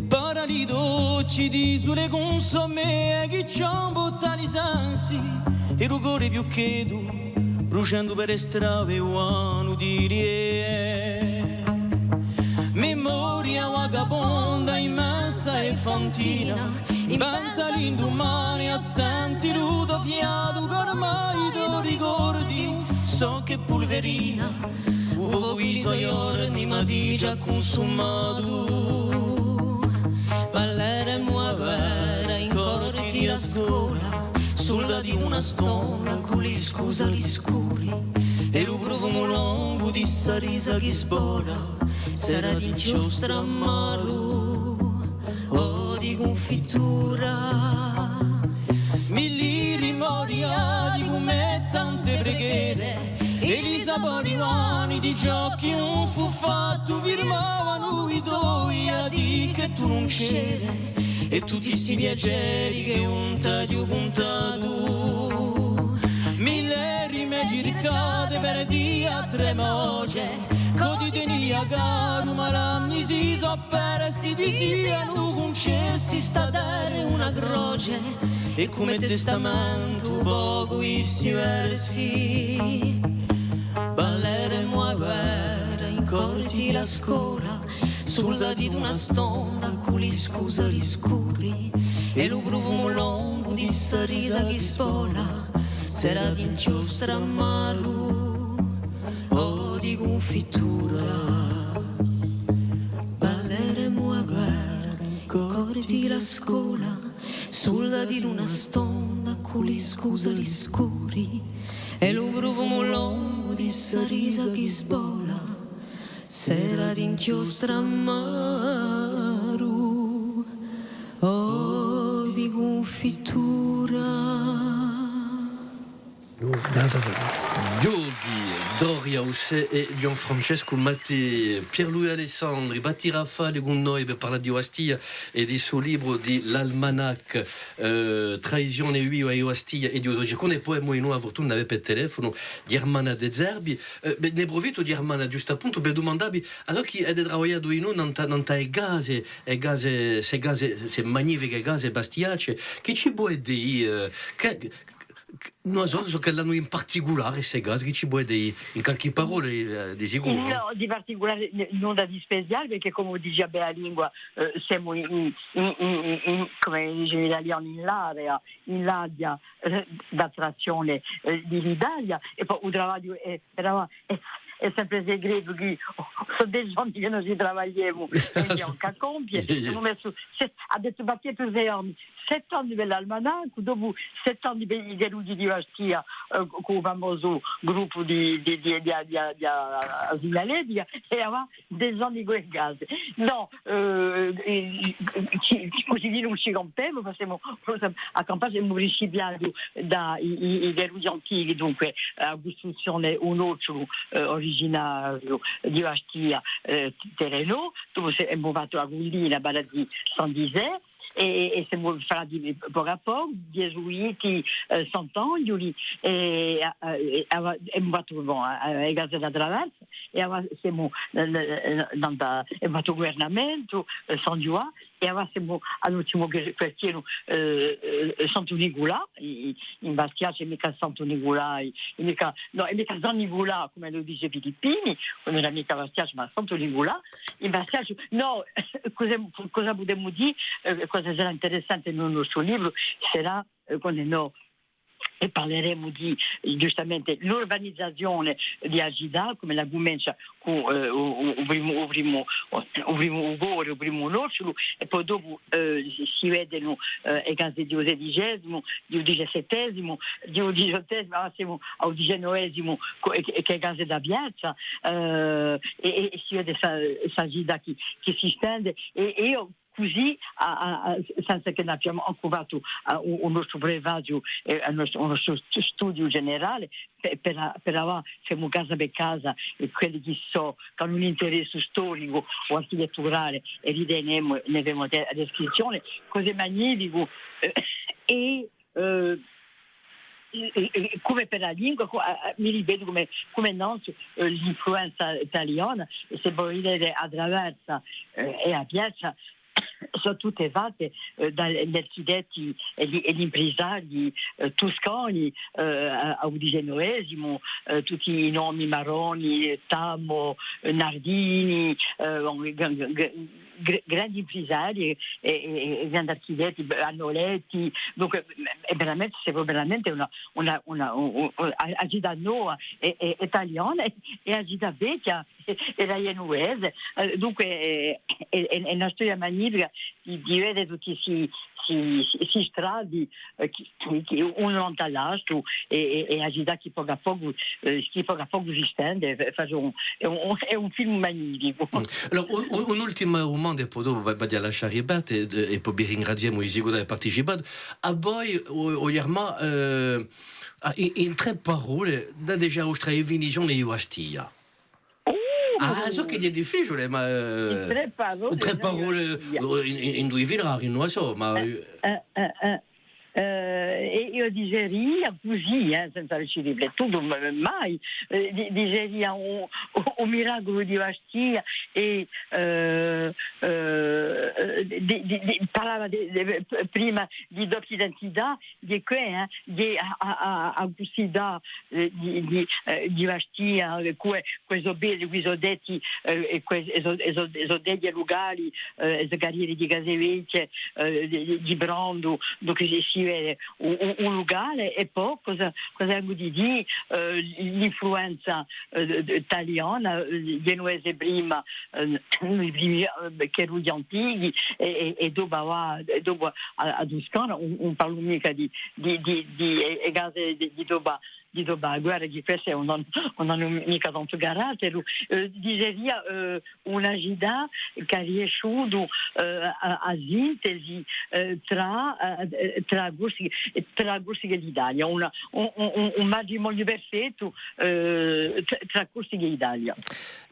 paralito ci di sule cunsome chì ci ambottani sensi, è lu core più chetu, bruciendu per e strade u vanu di l'idee. Memoria vagabonda, immensa è fantina, inventa l'indumane à senti lu to fiatu, ch'oramai i to ricordi ùn sò chè pulverina, u focu di i so ghjorni m'hà digià cunsumatu. Balleremu a guerra in corti di a scola, sullati Una stonda cù li scusali scuri è lu prufumu longu di sta risa chì sbola, sera d'inchiostru amaru o di cunfittura. Milli memoria di cum'è tante preghere è li sapori vani di ciò chì ùn fù fattu, firmavanu i toi à dì chì tù ùn c'eri è tutti sti piaceri chì ùn t'aghju cuntatu. Mille rime circate per dì à treme voce, ch'o ti tenia caru, ma l'amnisii sò persi, disianu cuncessi sta terra una croce, è cum'è testamentu pocu sti versi. Balleremu a guerra in corti la scola, suldati d'una stonda cù li scusali scuri è lu prufumu longu di sta risa chì sbola, sera d'inchiostru amaru o di cunfittura. Balleremu a guerra in corti la scola, suldati d'una stonda cù li scusali scuri è lu prufumu longu di sta risa chì sbola, sera d'inchiostru amaru o di cunfittura. Ghjochi, Doria Ussè è Ghjuvan Francescu Mattei. Pierluigi Alessandri, Patti Rafali cun noi per parlà di Bastia è di u so libru di l'almanacca, eh, Tradizione viva di Bastia è di u so circondu. È po avemu a furtuna d'avè per telefonu Ghjermana De Zerbi. Eh, bè, ne prufittu, Ghjermana, ghjustu à puntu, per dumandà vi, à voi chì avete travagliatu in un, nant'à, nant'à e case, e case, ste case, ste magnifiche case bastiacce, chì ci pò dì, eh, chì, chì, ùn sò, sò ch'elli anu in particulare ste case, chì ci pò dì in qualchì parolla, eh, di sicuru, nò? Nò, di particulare, n-, nunda di speciale, perchè cum'è dice a bella lingua, eh, semu in, in, in, in, in, cum'è dice l'italianu, in l'area, in l'area, eh, d'attrazione, eh, di l'Italia, è po u travagliu hè, hè, hè sempre segretu, chì sò dece anni chì no ci travagliemu, è ùn ci hè ancu à compie, emu messu, hà dettu Bacchettu, sei anni, sette anni per l'almanaccu, dopu sette anni per i Carusi di Bastia, eh, cù u famosu gruppu di, di, di, di, di, di, a signaletica, è avà dece anni cù e case. Nò, eh, eh, ci, ci, cusì dì, ùn ci campemu, facemu, à campà, semu principiati da i, i, i Carusi antichi, dunque, a custruzzione, u nocciulu, eh, originariu di Bastia, eh, Terenò, dopu emu fattu a cullina, vale à dì San Disè, è, è semu falati pocu à pocu, Ghjesuiti, eh, Sant'Anghjuli, è, eh, è, è, emu fattu, bon, eh, e case da traversa, è avà semu, eh, eh, eh, nant'à, emu fattu u Guvernamentu, eh, San Ghjuvà, è avà semu à l'ultimu que-, quartieru, eh, eh, Santu Niculà, in, in Bastia ci hè micca Santu Niculà, è, è micca, nò, hè micca San Niculà, cum'ellu dice Filippini, ùn era micca bastiacciu, ma Santu Niculà, in Bastia, nò, cosa, cosa pudemu dì, eh, cosa sarà interessante in u nostru libru, sarà, eh, quandu no, è parleremu di, ghjustamente, l'urbanizazione di a cità, cum'ella cumencia cù, eh, u, u, u primu, u primu, u primu, u core, u primu nocciulu, è po dopu, eh, si, si vedenu, eh, e case di u sedicesimu, di u diciassettesimu, di u diciottesimu, avà semu à u diciannovesimu, cù, è, è e case da piazza, eh, è, è, è si vede sta, sta cità chì, chì si stende, è, è eiu cusì, à, à, à, senza chì n'abbiamu ancu fattu, à, u, u nostru prefaziu, eh, à u nostru, u nostru stu-, studiu generale, per, per a, per avà, femu casa per casa, è quelli chì sò, chì anu un interessu storicu o architetturale, è li tenemu, ne femu a de-, a descrizzione, cose magnifiche, eh, è, eh, è, è, è cum'è per a lingua, cu-, à, à, mi ripetu cum'è, cum'è nanzu, eh, l'influenza taliana, è s'è vo vulete, à traversu, eh, è a piazza, sò tutte fatte, eh, da, da architetti è, è imprisari, eh, tuscani, eh, à, à u diciannovesimu, eh, tutti i nomi Maroni, Tammo, eh, Nardini, eh, bon, gr-, gr-, gr-, grandi imprisari è, è, è grandi architetti, Annoletti, dunque, è veramente, semu veramente una, una, una, un, un, a, a cità nova è, è, è taliana è, è a cità vechja era ghjenuvese, eh, dunque, eh, hè, hè, hè una storia magnifica di, di vede tutti sti, sti, sti, sti stradi, eh, chì, chì, chì unu nant'à l'altru, è, è, è a cità chì pocu à pocu, eh, chì pocu à pocu si stende, fa-, face un, hè un, un, hè un film magnificu. Mm. Allora, un, un, un'ultima dumanda, è po dopu vi, vi lasciu riparte, è, è po vi ringraziemu di sicuru di aver participatu. À voi, o, o Germà, eh, à, in, in trè parolle, dateci a vostra definizione di Bastia. Uh! Ah, sò chì hè difficiule, ma, eh, in trè parolle, in trè parolle, eh, in, in, in dui filari, ùn la sò, ma, eh, eh, eh, eh, eh, eiu diceria cusì, eh, senza avessi riflettutu, ma, mai, eh, di-, diceria un, un, un miraculu di Bastia è, eh, eh, di, di, di, parlava di, di, prima di doppia identità, di què, eh, di a, a, a, a custità, eh, di, di, eh, di Bastia, eh, què, què sò belli, què sò detti, eh, è què, è sò, è sò, è sò detti lucali, eh, è sò carrieri di case vechje, eh, di, di, di Brondu, dove si, si vede un, un, un lucale, è po cosa, cosa aghju di dì, eh, l'influenza, eh, taliana, eh, ghjenuvese prima, eh, i primi, eh, ch'eranu ghjè antichi, è, è, è dopu, và, è dopu a, a Tuscana, ùn, ùn parlu micca di, di, di, di, e, e case di, di dopu, di dopu a guerra, chì queste ùn anu, ùn anu micca tantu carattere, eh, diceria, eh, una cità chì hà riesciutu, eh, à, à sintesi, eh, trà, eh, trà Corsica, trà Corsica è l'Italia, una, un, un, un, un matrimoniu perfettu, eh, trà, trà Corsica è Italia.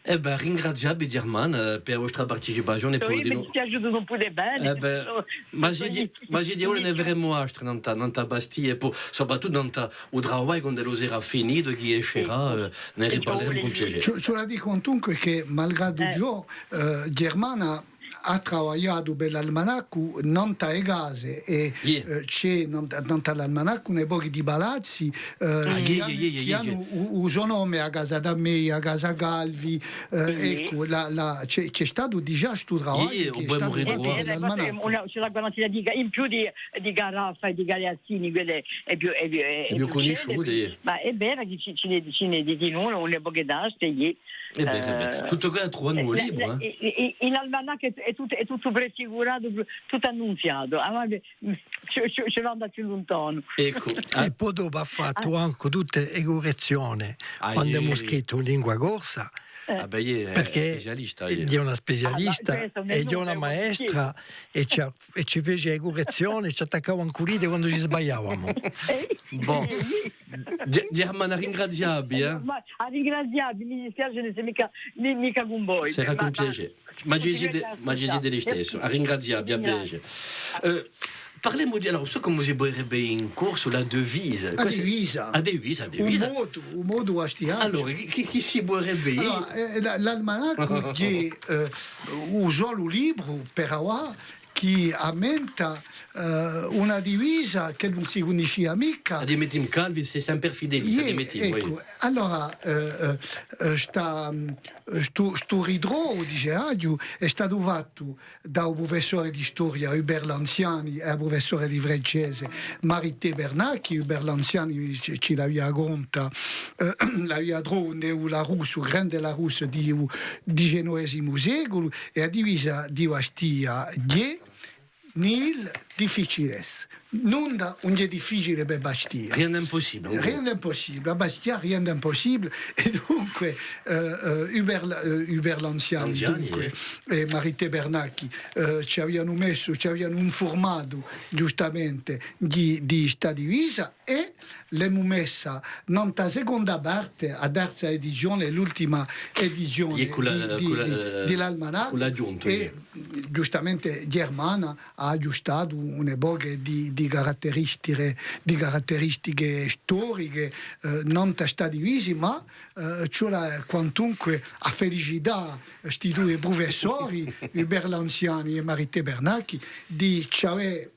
È bè, ringrazià vi, Germana, eh, per a vostra participazione. Sò eiu, mi dispiace di ùn pudè vene. È bè, ma sì, ma sì, ne feremu altre, nant'à, nant'à Bastia, è po, soprattuttu nant'à u travagliu quand'ellu sarà finitu, chì escerà, eh, ne riparleremu cun piacè. Ci, ci vole à dì quantunque chì, malgradu ciò, eh, Germana hà travagliatu per l'almanaccu nant'à e case, è, eh, ci hè nant'à, nant'à l'almanaccu un pocu di palazzi, eh, chì anu, chì anu u, u so nome, a casa Tamei, a casa Calvi, eh, eccu, la, la, ci hè, ci hè statu digià stu travagliu chì hè statu fattu per l'almanaccu. Una, ci hè una quantifica in più di, di Caraffa è di Galeazzini, quelle hè più, hè più, hè più cunnisciute, ma hè vera chì ci, ci n'hè, ci n'hè di, di noi, un pocu d'altre, iè. Hè vera, hè vera. Eh, tuttu què truvemu in u libru, eh. In l'almanaccu hè, hè tuttu, hè tuttu prefiguratu, tuttu annunziatu. Ah, và bè, ci, ci, ci vole à andà più luntanu. Eccu. È po dopu hà fattu ancu tutte e currezzione quand'emu scrittu in lingua corsa, perchè hè una specialista, hè una maestra, è ci hà, è ci fece e currezzione, ci attaccava ancu l'idea quandu ci sbagliavamu. Bon. Germana, à ringrazià vi, eh. Ma à ringrazià vi, mi dispiace, ùn sò micca, mi-, micca cun voi. Sarà cun piacè. Ma ci site, ma ci site listessu. À ringrazià vi, à vedeci. Eh, parlemu di, allora, ciò chì si puderebbe in corsu, la devise. A devisa. A devisa, a devisa. U mottu, u mottu bastiacciu. Allora, chì, chì, chì si puderebbe... Allora, eh, la, l'almanaccu chì, eh, u solu libru, per avà, chì ammenta, eh, una devisa chì ùn si cunniscia micca. Ad Emetim Calvi, c'est semper fidelis, ad Emetim, eccu. Allora, eh, eh, eh, sta, mm, stu, stu ritrovu, dice, aghju, hè statu fattu da u prufessore di storia Hubert Lanciani è a prufessore di francese Marie-Thé Bernacchi. Hubert Lanciani ci, ci l'avia conta, eh, l'avia trovu in u Larousse, u grande Larousse di u dicenovesimu seculu, è a devisa di Bastia hè: nihil difficiles. Nunda ùn hè difficiule per Bastia. Rien d'impossible, en gros. Rien d'impossible. À Bastia, rien d'impossible. È dunque, eh, eh, Hubert, eh, Hubert Lanciani, dunque, è Marie-Thé Bernacchi, eh, ci avianu messu, ci avianu infurmatu ghjustamente di, di sta devisa, è l'emu messa nant'à a seconda parte, a terza edizione, l'ultima edizione di, di, di, di l'almanaccu, è ghjustamente Germana hà aghjustatu un pocu di, di caratteristiche, di caratteristiche storiche, eh, nant'à sta devisa, ma, eh, ci vole quantunque à felicità sti dui prufessori, Hubert Lanciani è Marie-Thé Bernacchi, di ci avè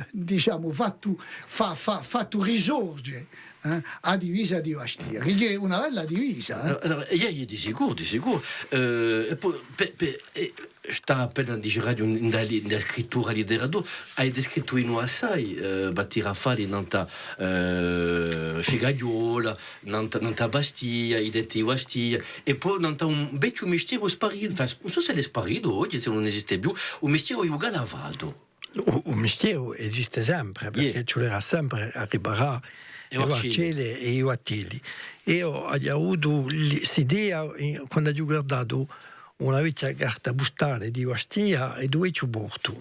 diciamu, fattu, fa-, fa-, fattu risorge, eh, a devisa di Bastia, chì hè una bella devisa, eh. Allora, iè, iè, di sicuru, di sicuru. Eh, è po, pè, pè, eh, stà appena à dì, in, in a li-, in a scrittura, a literatura, avete scrittu dinù assai, eh, Battì Rafali nant'à, eh, Figaghjola, nant'à, nant'à Bastia, i detti di Bastia, è po nant'à un vechju mistieru sparitu, enfin, ùn sò s'ellu hè sparitu oghje, s'ellu ùn esiste più, un mistieru di u calavatu. U, u mistieru esiste sempre, perchè ci vulerà sempre à riparà e varcelle è i battelli. Eiu aghju avutu l-, st'idea, eh, quandu aghju guardatu una vechja carta pustale di Bastia è di u vechju portu.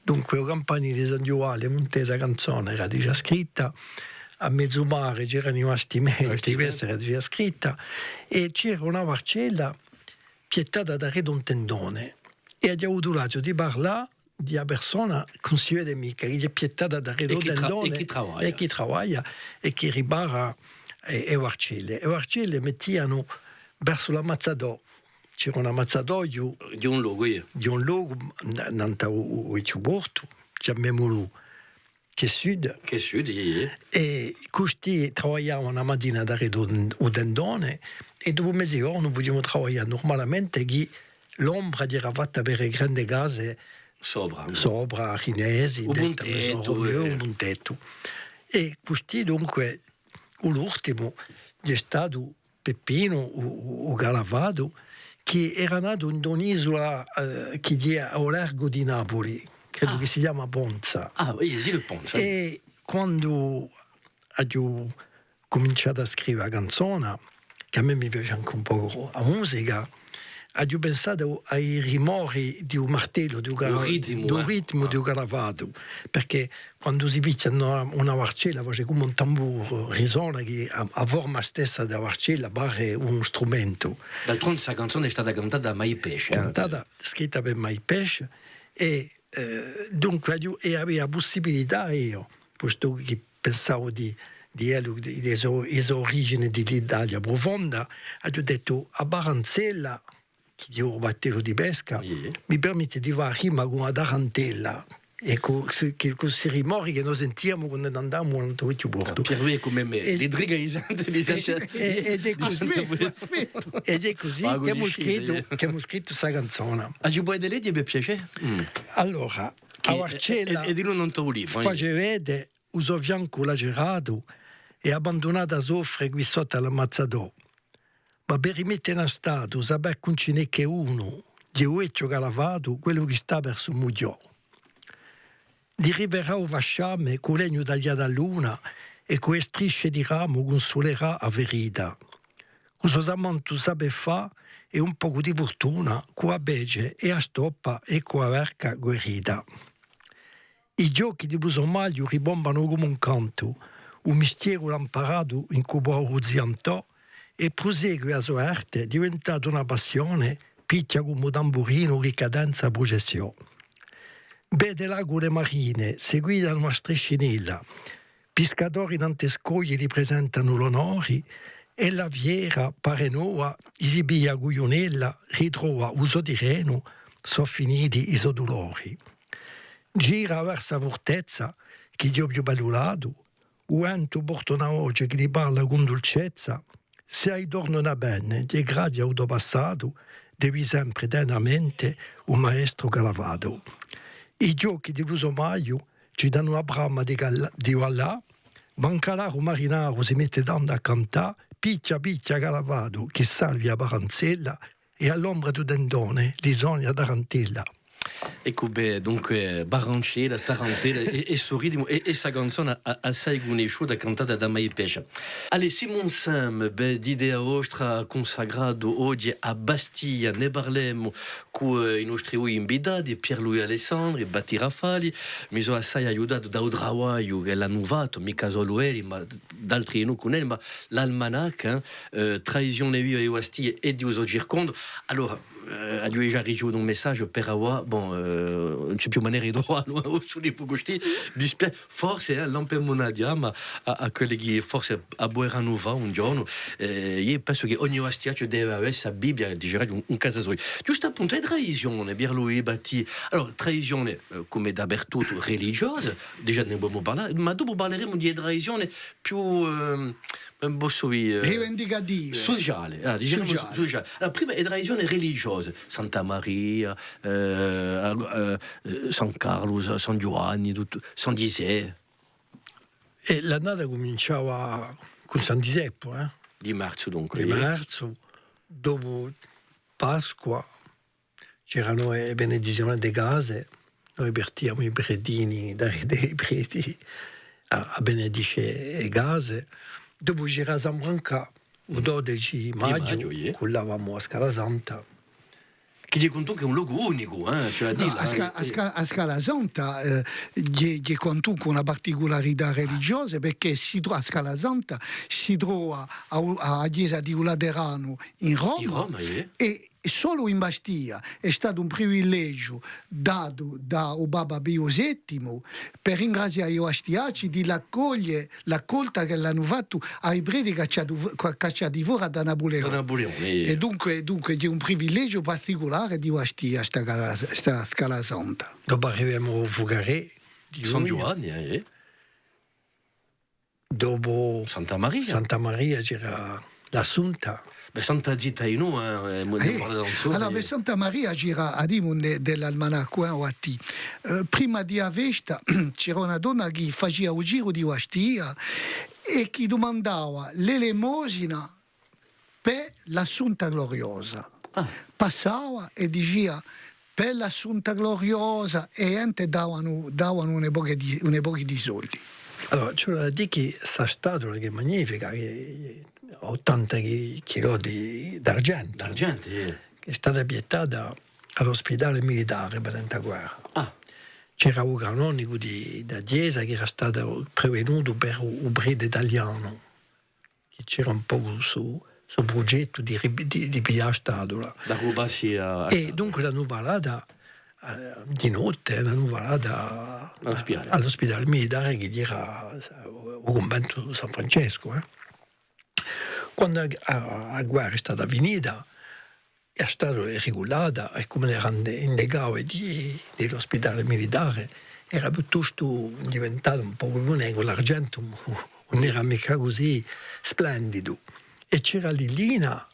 Dunque, u campanile di San Ghjuvà, Muntese, a canzona era digià scritta, à mezu mare c'eranu i bastimenti, questa era digià scritta, è c'era una varcella piettata daretu à un tendone. È aghju avutu l'asgiu di parlà di a persona chì ùn si vede micca, chì hè piettata daretu à un tendone, è chì travaglia, è chì ripara e, e varcelle. E varcelle mettianu versu l'ammazzatò, c'era un ammazzatoghju di un locu, di un locu, n-, nant'à u, u, u vechju portu, chjamemulu Quai Sud. Quai Sud, iè, iè. È custì travagliavanu a matina daretu u, u tendone, è dopu meziornu pudiamu travaglià nurmalamente chì l'ombra era fatta per e grande case sopra, sopra, Arinesi, u Puntettu, u Puntettu. È custì, dunque, u, l'ultimu hè statu Peppinu, u, u, u Calavatu, chì era natu in un'isula, eh, chì hè à u largu di Napuli, credu chì si chjama Ponza. Ah, oui, ici le Ponza. È quandu aghju cuminciatu à scrive a canzona, chì à mè mi piace ancu un pocu a musica, aghju pensatu à i rimori di u martellu, di u ca-, di u ritmu, di u calavatu, perchè quandu si pichja una, una varcella, face cum'è un tamburu, risona chì a, a forma stessa di a varcella pare un strumentu. D'altronde, sta canzona hè stata cantata da Mai Pesce, eh? Cantata, scritta per Mai Pesce, è, eh, dunque, aghju, è avia a pussibilità eiu, postu chì pensavu di, di ellu, di, di e so, e so origine di l'Italia prufonda, aghju dettu, a baranzella, chì hè u battellu di pesca, mi permette di fà rima cù a tarantella. È cù, chì, cù sti rimori chì no sentiamu quandu andavamu nant'à u vechju portu. Pierre-Louis hè cum'è mè, li triga di Santa, di Santa, è, è, ed hè cusì, ed hè cusì ch'emu scrittu, ch'emu scrittu sta canzona. Ah, ci pudete leghje, per piacè? Allora, a varcella, è, è di u nant'à u libru, eh, face vede u so fiancu laceratu è abbandunatu à soffre quì sottu à l'ammazzatò. Ma per rimette in statu, sapè chì ùn ci n'hè chè unu, hè u vechju calavatu, quellu chì stà versu Mughjò. Li riverà u fasciame cù u legnu tagliatu à l'una è cù e strisce di ramu cunsulerà a ferita. Cù u so samantu sapè fà è un pocu di furtuna cù a pece è a stoppa è cù a verca guerita. I ghjochi di lu so magliu ribombanu cum'è un cantu, u mistieru l'hà amparatu incù u poveru ziu Antò, è prusegue a so arte, diventata una passione, pichja cum'è un tamburinu chì cadenza a prucessiò. Vede l'acule marine, seguite da una striscinella, piscadori nant'à e scoglie li presentanu l'onori, è a fiera pare nova, i si piglia a cugliunella, ritrova u so tirrenu, sò finiti i so dulori. Gira versu a furtezza, chì hè u più bellu latu, u ventu porta una voce chì li parla cun dulcezza, s'è hai tornu una pena, hè grazia à u to passatu, devi sempre tene à mente u maestru calavatu. I ghjochi di lu so magliu ci danu a brama di cal-, di ballà, ma un calaru marinaru si mette tandu à cantà, pichja, pichja calavatu, chì salvi a baranzella, è à l'ombra di u tendone li sona a tarantella. Eccu, bè, dunque, baranzella, tarantella, è, è stu ritmu, è, è sta canzona a-, assai cunnisciuta, cantata da Mai Pesce. Allez, Simon Sam, bè, dite a vostra, cunsacratu oghje à Bastia, ne parlemu cù, eh, i nostri dui invitati, Pierre-Louis Alessandri, Batti Rafali, mi sò assai aiutatu da u travagliu ch'elli anu fattu, micca solu elli, ma d'altri cun elli, ma l'almanacca, eh, eh, Tradizione viva di Bastia è di u so circondu. Allora, eh, aghju digià ricevutu un messaghju per avà, bon, eh, ùn ci hè più manera di truvà, nò, sul'epoca custì, dispiace, forse, eh, lampemu una chjama à, à quelli chì forse a puderanu fà un ghjornu, eh, eiu pensu chì ogni bastiacciu deve avè sta Bibbia, diceraghju, in, in casa soia. Ghjustu à puntu, e tradizione, Pierre-Louis Batti, allora, tradizione, eh, cum'è dapertuttu, religiose, digià ne avemu parlatu, ma dopu parleremu di tradizione più, ehm, Bè, possu dì, eh, rivendicative. Suciale, ah, dicemu suciale. Suciale. Allora, prima e tradizione religiose, Santa Maria, eh, eh, San Carlu, Sa-, San Ghjuvanni, tuttu, San Ghjisè. È l'annata cuminciava cù San Ghjiseppu, eh? Di marzu, dunque, di marzu, dopu Pasqua, c'eranu e benedizione di case, noi partiamu i predini, da, da i predi à, à benedice e case. Dopu c'era San Brancà, u dodeci maghju, maghju, iè. Cullavamu à Scala Santa. Chì hè quantunque un locu unicu, eh, cioè à Nò, dilla, a, Sca- eh, a Sca- a Scala Santa, eh, hè, hè quantunque una particularità religiosa, perchè si tro- a Scala Santa si trova à, à a chjesa di u Lateranu in Roma, In Roma, iè. È solu in Bastia hè statu un privilegiu datu da u Papa Piu settimu per ringrazià i bastiacci di l'accoglie l'accolta ch'elli anu fattu à i predi cacciati fu- ca- cacciati fora da Napuleone. Da Napuleone, eh. È dunque, dunque, hè un privilegiu particulare di Bastia, sta, ca- sta Scala Santa. Dopu arrivemu à u Fugarè di San Ghjugnu. Ghjuvanni, eh. Dopu Santa Maria. Santa Maria c'era l'Assunta. Bè, Santa Zita in u, eh, eh, Eh, allora, per Santa Maria c'era, à dì, un de, de l'almanaccu, eh, o à tì. Eh, prima di a festa c'era una donna chì facia u giru di Bastia è chì dumandava l'elemosina per l'Assunta Gloriosa. Passava è dicia per l'Assunta Gloriosa è a ghjente davanu, davanu un pocu di, un pocu di soldi. Allora, ci vole à dì chì sta statula chì hè magnifica, chì hè ottanta chi- chilò di, d'argentu, D'argentu, eh. Chì hè stata piettata à l'ospidale militare per a guerra. Ah. C'era u canonicu di, di a chjesa chì era statu prevenutu per u, u prete talianu, chì c'era un pocu stu, stu prugettu di, ri- di, di piglià a statula. D'arrubassi à, à È dunque l'anu falata, eh, di notte, l'anu falata à, À l'ospidale. À l'ospidale militare chì era, eh, u cunventu San Francescu, eh. Quandu a, a, a guerra hè stata finita, a statula hè riculata, è cum'ellu era in, in e cave di, di l'ospidale militare, era piuttostu diventatu un pocu più negru, l'argentu ùn era micca cusì splendidu. È c'era Lillina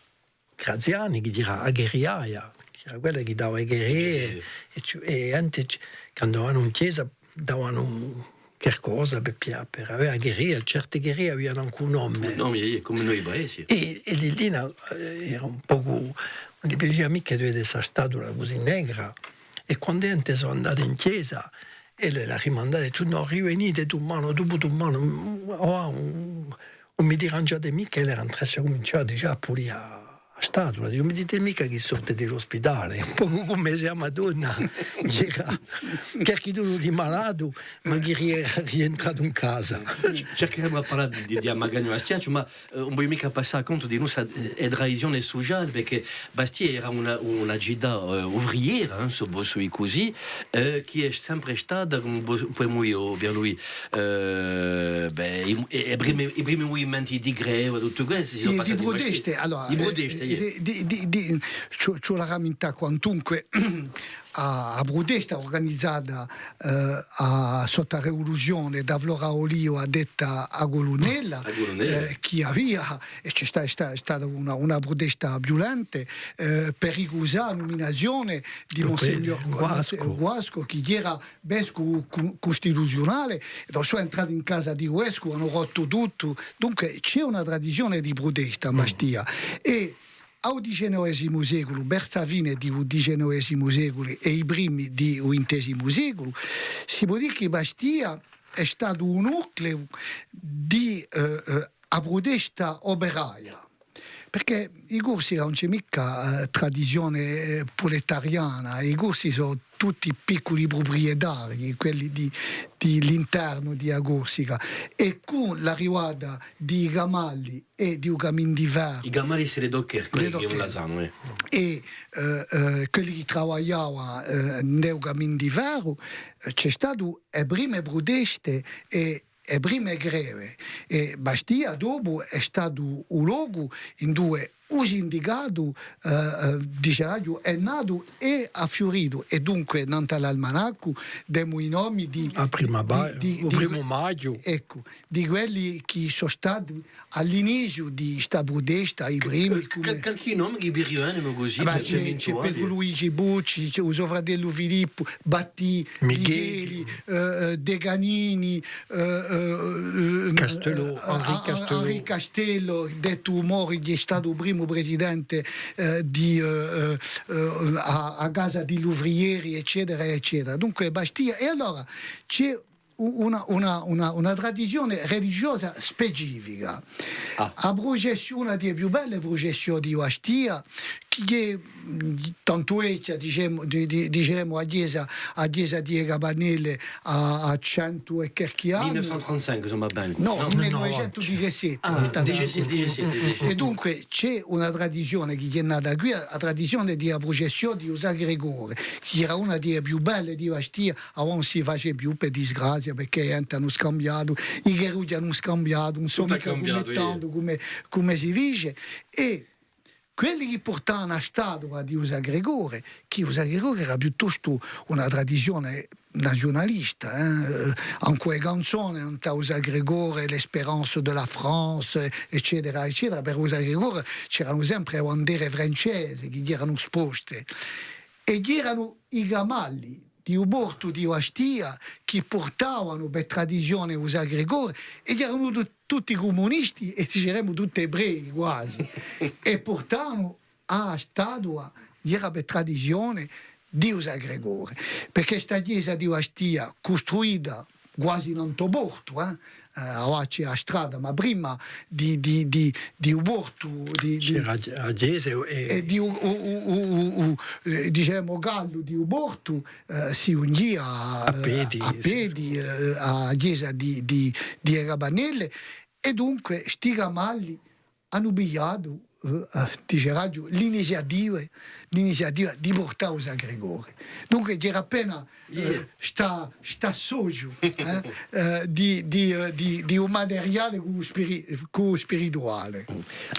Graziani, chì era a guerriaia, chì era quella chì dava e guerrie, è, ci- è ancu ci- quandu andavanu in chjesa, davanu qualcosa per, per, per avè a guerria, certe guerrie avianu ancu un nome. Nò, ma hè cum'è noi paesi. È, è Lillina, eh, era un pocu, ùn li piacia micca di vede sta statula cusì negra, è quandu e ghjente sò andate in chjesa, ella l'hà rimandata, hà dettu: «Nò, rivenite dumane, dopu dumane, mm, oh, un, ùn mi dirangiate micca», è ella era in traccia, cuminciava digià à pulì a, a statula, dice: «Ùn mi dite micca chì sorte di l'ospidale?» Un pocu cum'è s'è a Madonna, chì era, chì era di malatu, ma chì era rientratu in casa. Circheremu à parlà di, di, di a Magagna Bastiacciu, ma, eh, ùn vogliu micca passà à contu di nossa, eh, tradizione suciale, perchè Bastia era una, una cità, eh, uvriera, eh, s'o possu dì cusì, eh, chì hè sempre stata, cum'è vo- pudemu dì, o Pierluigi, eh, bè, i, i, i primi, i primi muvimenti di greva, tuttu questu, si sò Di, di passati in Bastia. Pruteste, allora, Di pruteste, eh, iè. Di, di, di, di, ci, ci vole à ramintà quantunque a, a prutesta urganizata, eh, à, sottu à a rivoluzione da Flora Oliva, detta a Culunella, A Culunella. Eh, chì avia, è ci hè sta, sta, stata una, una prutesta viulenta, eh, per ricusà a numinazione di Lu Monsignor pre-, Guasco. Guasco, chì era vescu cu- custituziunale, è dopu sò entrati in casa di u vescu, anu rottu tuttu. Dunque, ci hè una tradizione di prutesta à Bastia. È à u dicenovesimu seculu, versu a fine di u dicenovesimu seculu è i primi di u vintesimu seculu, si pò dì chì Bastia hè statu un nucleu di, eh, eh, a prutesta operaia. Perchè i Corsi ùn ci hè micca, eh, tradizione, eh, pruletariana, i Corsi sò tutti picculi pruprietarii, quelli di, di l'internu di a Corsica, è cù l'arrivata di i camalli è di u camin di ferru. I camalli, c'est les dockers, Les quelli chì dockers. La sanu, eh. È, eh, eh, quelli chì travagliava, eh, in u camin di ferru, eh, ci hè statu e prime pruteste è e prime greve, è Bastia dopu hè statu u locu induve u sindicatu, eh, eh, diceraghju, hè natu è hà fiuritu, è dunque, nant'à l'almanaccu, demu i nomi di, A prima di, ba-, di, u di primu que-, maghju. Eccu, di quelli chì sò stati à l'iniziu di sta prutesta, i primi, Qual-, qualchì nome chì vi rivene cusì, Ah, bè, per ci hè, ci hè eventuali? Petru Luigi Bucci, ci hè u so fratellu Filippu, Battì, Micheli. Micheli, eh, eh, De Canini, eh, eh, eh, Castello, eh, Henri eh, Castello. Henri Castello, dettu Mori, chì hè statu u primu u presidente, eh, di, eh, eh, eh, a, a casa di l'uvrieri, eccetera, eccetera. Dunque, Bastia, è allora ci hè u-, una, una, una, una tradizione religiosa specifica. Ah. A prucessione, una di e più belle prucessioni di Bastia, chì hè, mm, tantu vechja, dicemu, di, di, diceremu, a chjesa, a chjesa di e Campanelle hà, hà centu è qualchì annu. Mille neuf cent trente-cinq, insomma, bè. Nò, nò, mille novecentu diciassette, ah, diciassette, diciassette, diciassette. È dunque ci hè una tradizione chì hè nata quì, a, a tradizione di a prucessione di u San Gregore, chì era una di e più belle di Bastia, avà ùn si face più per disgrazia, perchè a ghjente anu scambiatu, i carrughji anu scambiatu, ùn sò micca cum'è tandu, cum'è, cum'è si dice, è quelli chì purtavanu a statua di u San Gregore, chì u San Gregore era piuttostu una tradizione naziunalista, eh, ancu e canzone, nant'à u San Gregore, l'Espérance de la France, eccetera, eccetera, per u San Gregore c'eranu sempre e bandere francese chì eranu sposte, è eranu i camalli di u portu di Bastia chì purtavanu per tradizione u San Gregore, è eranu tu-, tutti cumunisti, è diceremu tutti ebrei quasi, è purtavanu a statua, era per tradizione, di u San Gregore, perchè sta chjesa di Bastia, custruita quasi nant'à u portu, eh, eh, avà ci hè a strada, ma prima di, di, di, di u portu, di, di, a chje-, a chjesa è, è di u, u, u, u, u, u, eh, dicemu, gallu di u portu, eh, si ghjunghjia, à pedi, à pedi, eh, à a chjesa di, di, di e Campanelle, è dunque sti camalli anu pigliatu, eh, eh, diceraghju, l'iniziativa, l'iniziativa di purtà u San Gregore. Dunque, era appena, eh, sta, st'associu, eh, eh, di, di, eh, di, di un materiale cù u spiri-, cù u spirituale.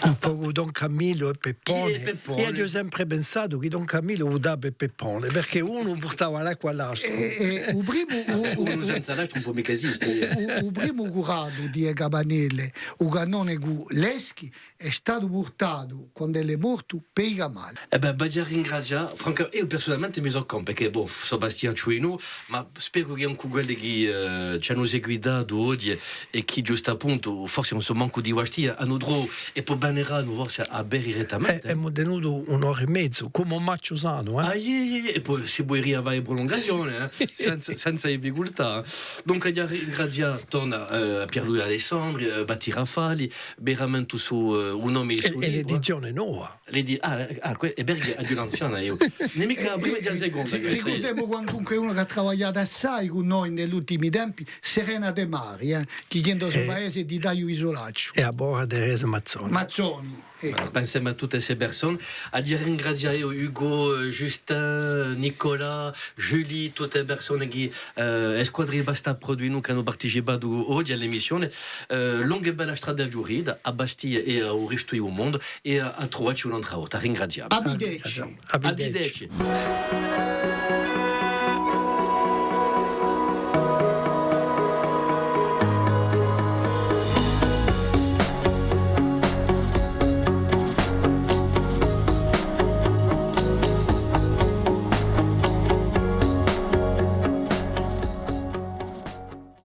Un pocu Don Camillu è Peppone. È Peppone. Eiu aghju sempre pensatu chì Don Camillu vutava per Peppone, perchè unu purtava l'acqua à l'altru. È, è u primu, u, u, unu senza l'altru ùn pò micca esiste, eh. U, u primu curatu di e Campanelle, u cannonicu Leschi, hè statu purtatu, quand'ellu hè mortu, per i camalli. Eh bè, vogliu ringrazià, franca-, eiu persunalmente mi sò contu, perchè, bò, sò bastiacciu eiu, ma speru chì ancu quelli chì, eh, ci anu seguitatu oghje è chì, ghjustappuntu, forse ùn sò mancu di Bastia, anu trovu, è po veniranu forse à, à vede direttamente. Eh, emu tenutu un'ora è mezu, cum'è un macciu sanu, eh? Ah, iè, iè, iè, è po si pò arrivà à e prulungazione, eh? Senza, senza difficultà. Dunque, vogliu ringrazià, torna, eh, à Pierluigi Alessandri, eh, Battirafali, veramente sò, eh, un nome è, è l'edizione nova. L'edi-, ah, eh, ah, que-, hè vera chì hè più anziana eiu. Ùn hè micca a prima, hè a seconda. Ricurdemu quantunque una chì hà travagliatu assai cù noi in l'ultimi tempi, Serena Demari, eh, chì hè in u so paese di Tagliu Isulacciu. È avà Teresa Mazzoni. Mazzoni. Eccu. Voilà, pensemu à tutte ste persone. Aghju à ringrazià eiu Hugo, eh, Justin, Nicolas, Julie, tutte e persone chì, eh, e squadre di Basta Produit Nous chì anu participatu oghje à l'emissione. Eh, longa è bella strada à Ghjurita, à Bastia è à u restu di u mondu, è à, à truvacci un'altra volta. À ringrazià. À videcci. À videcci. À videcci.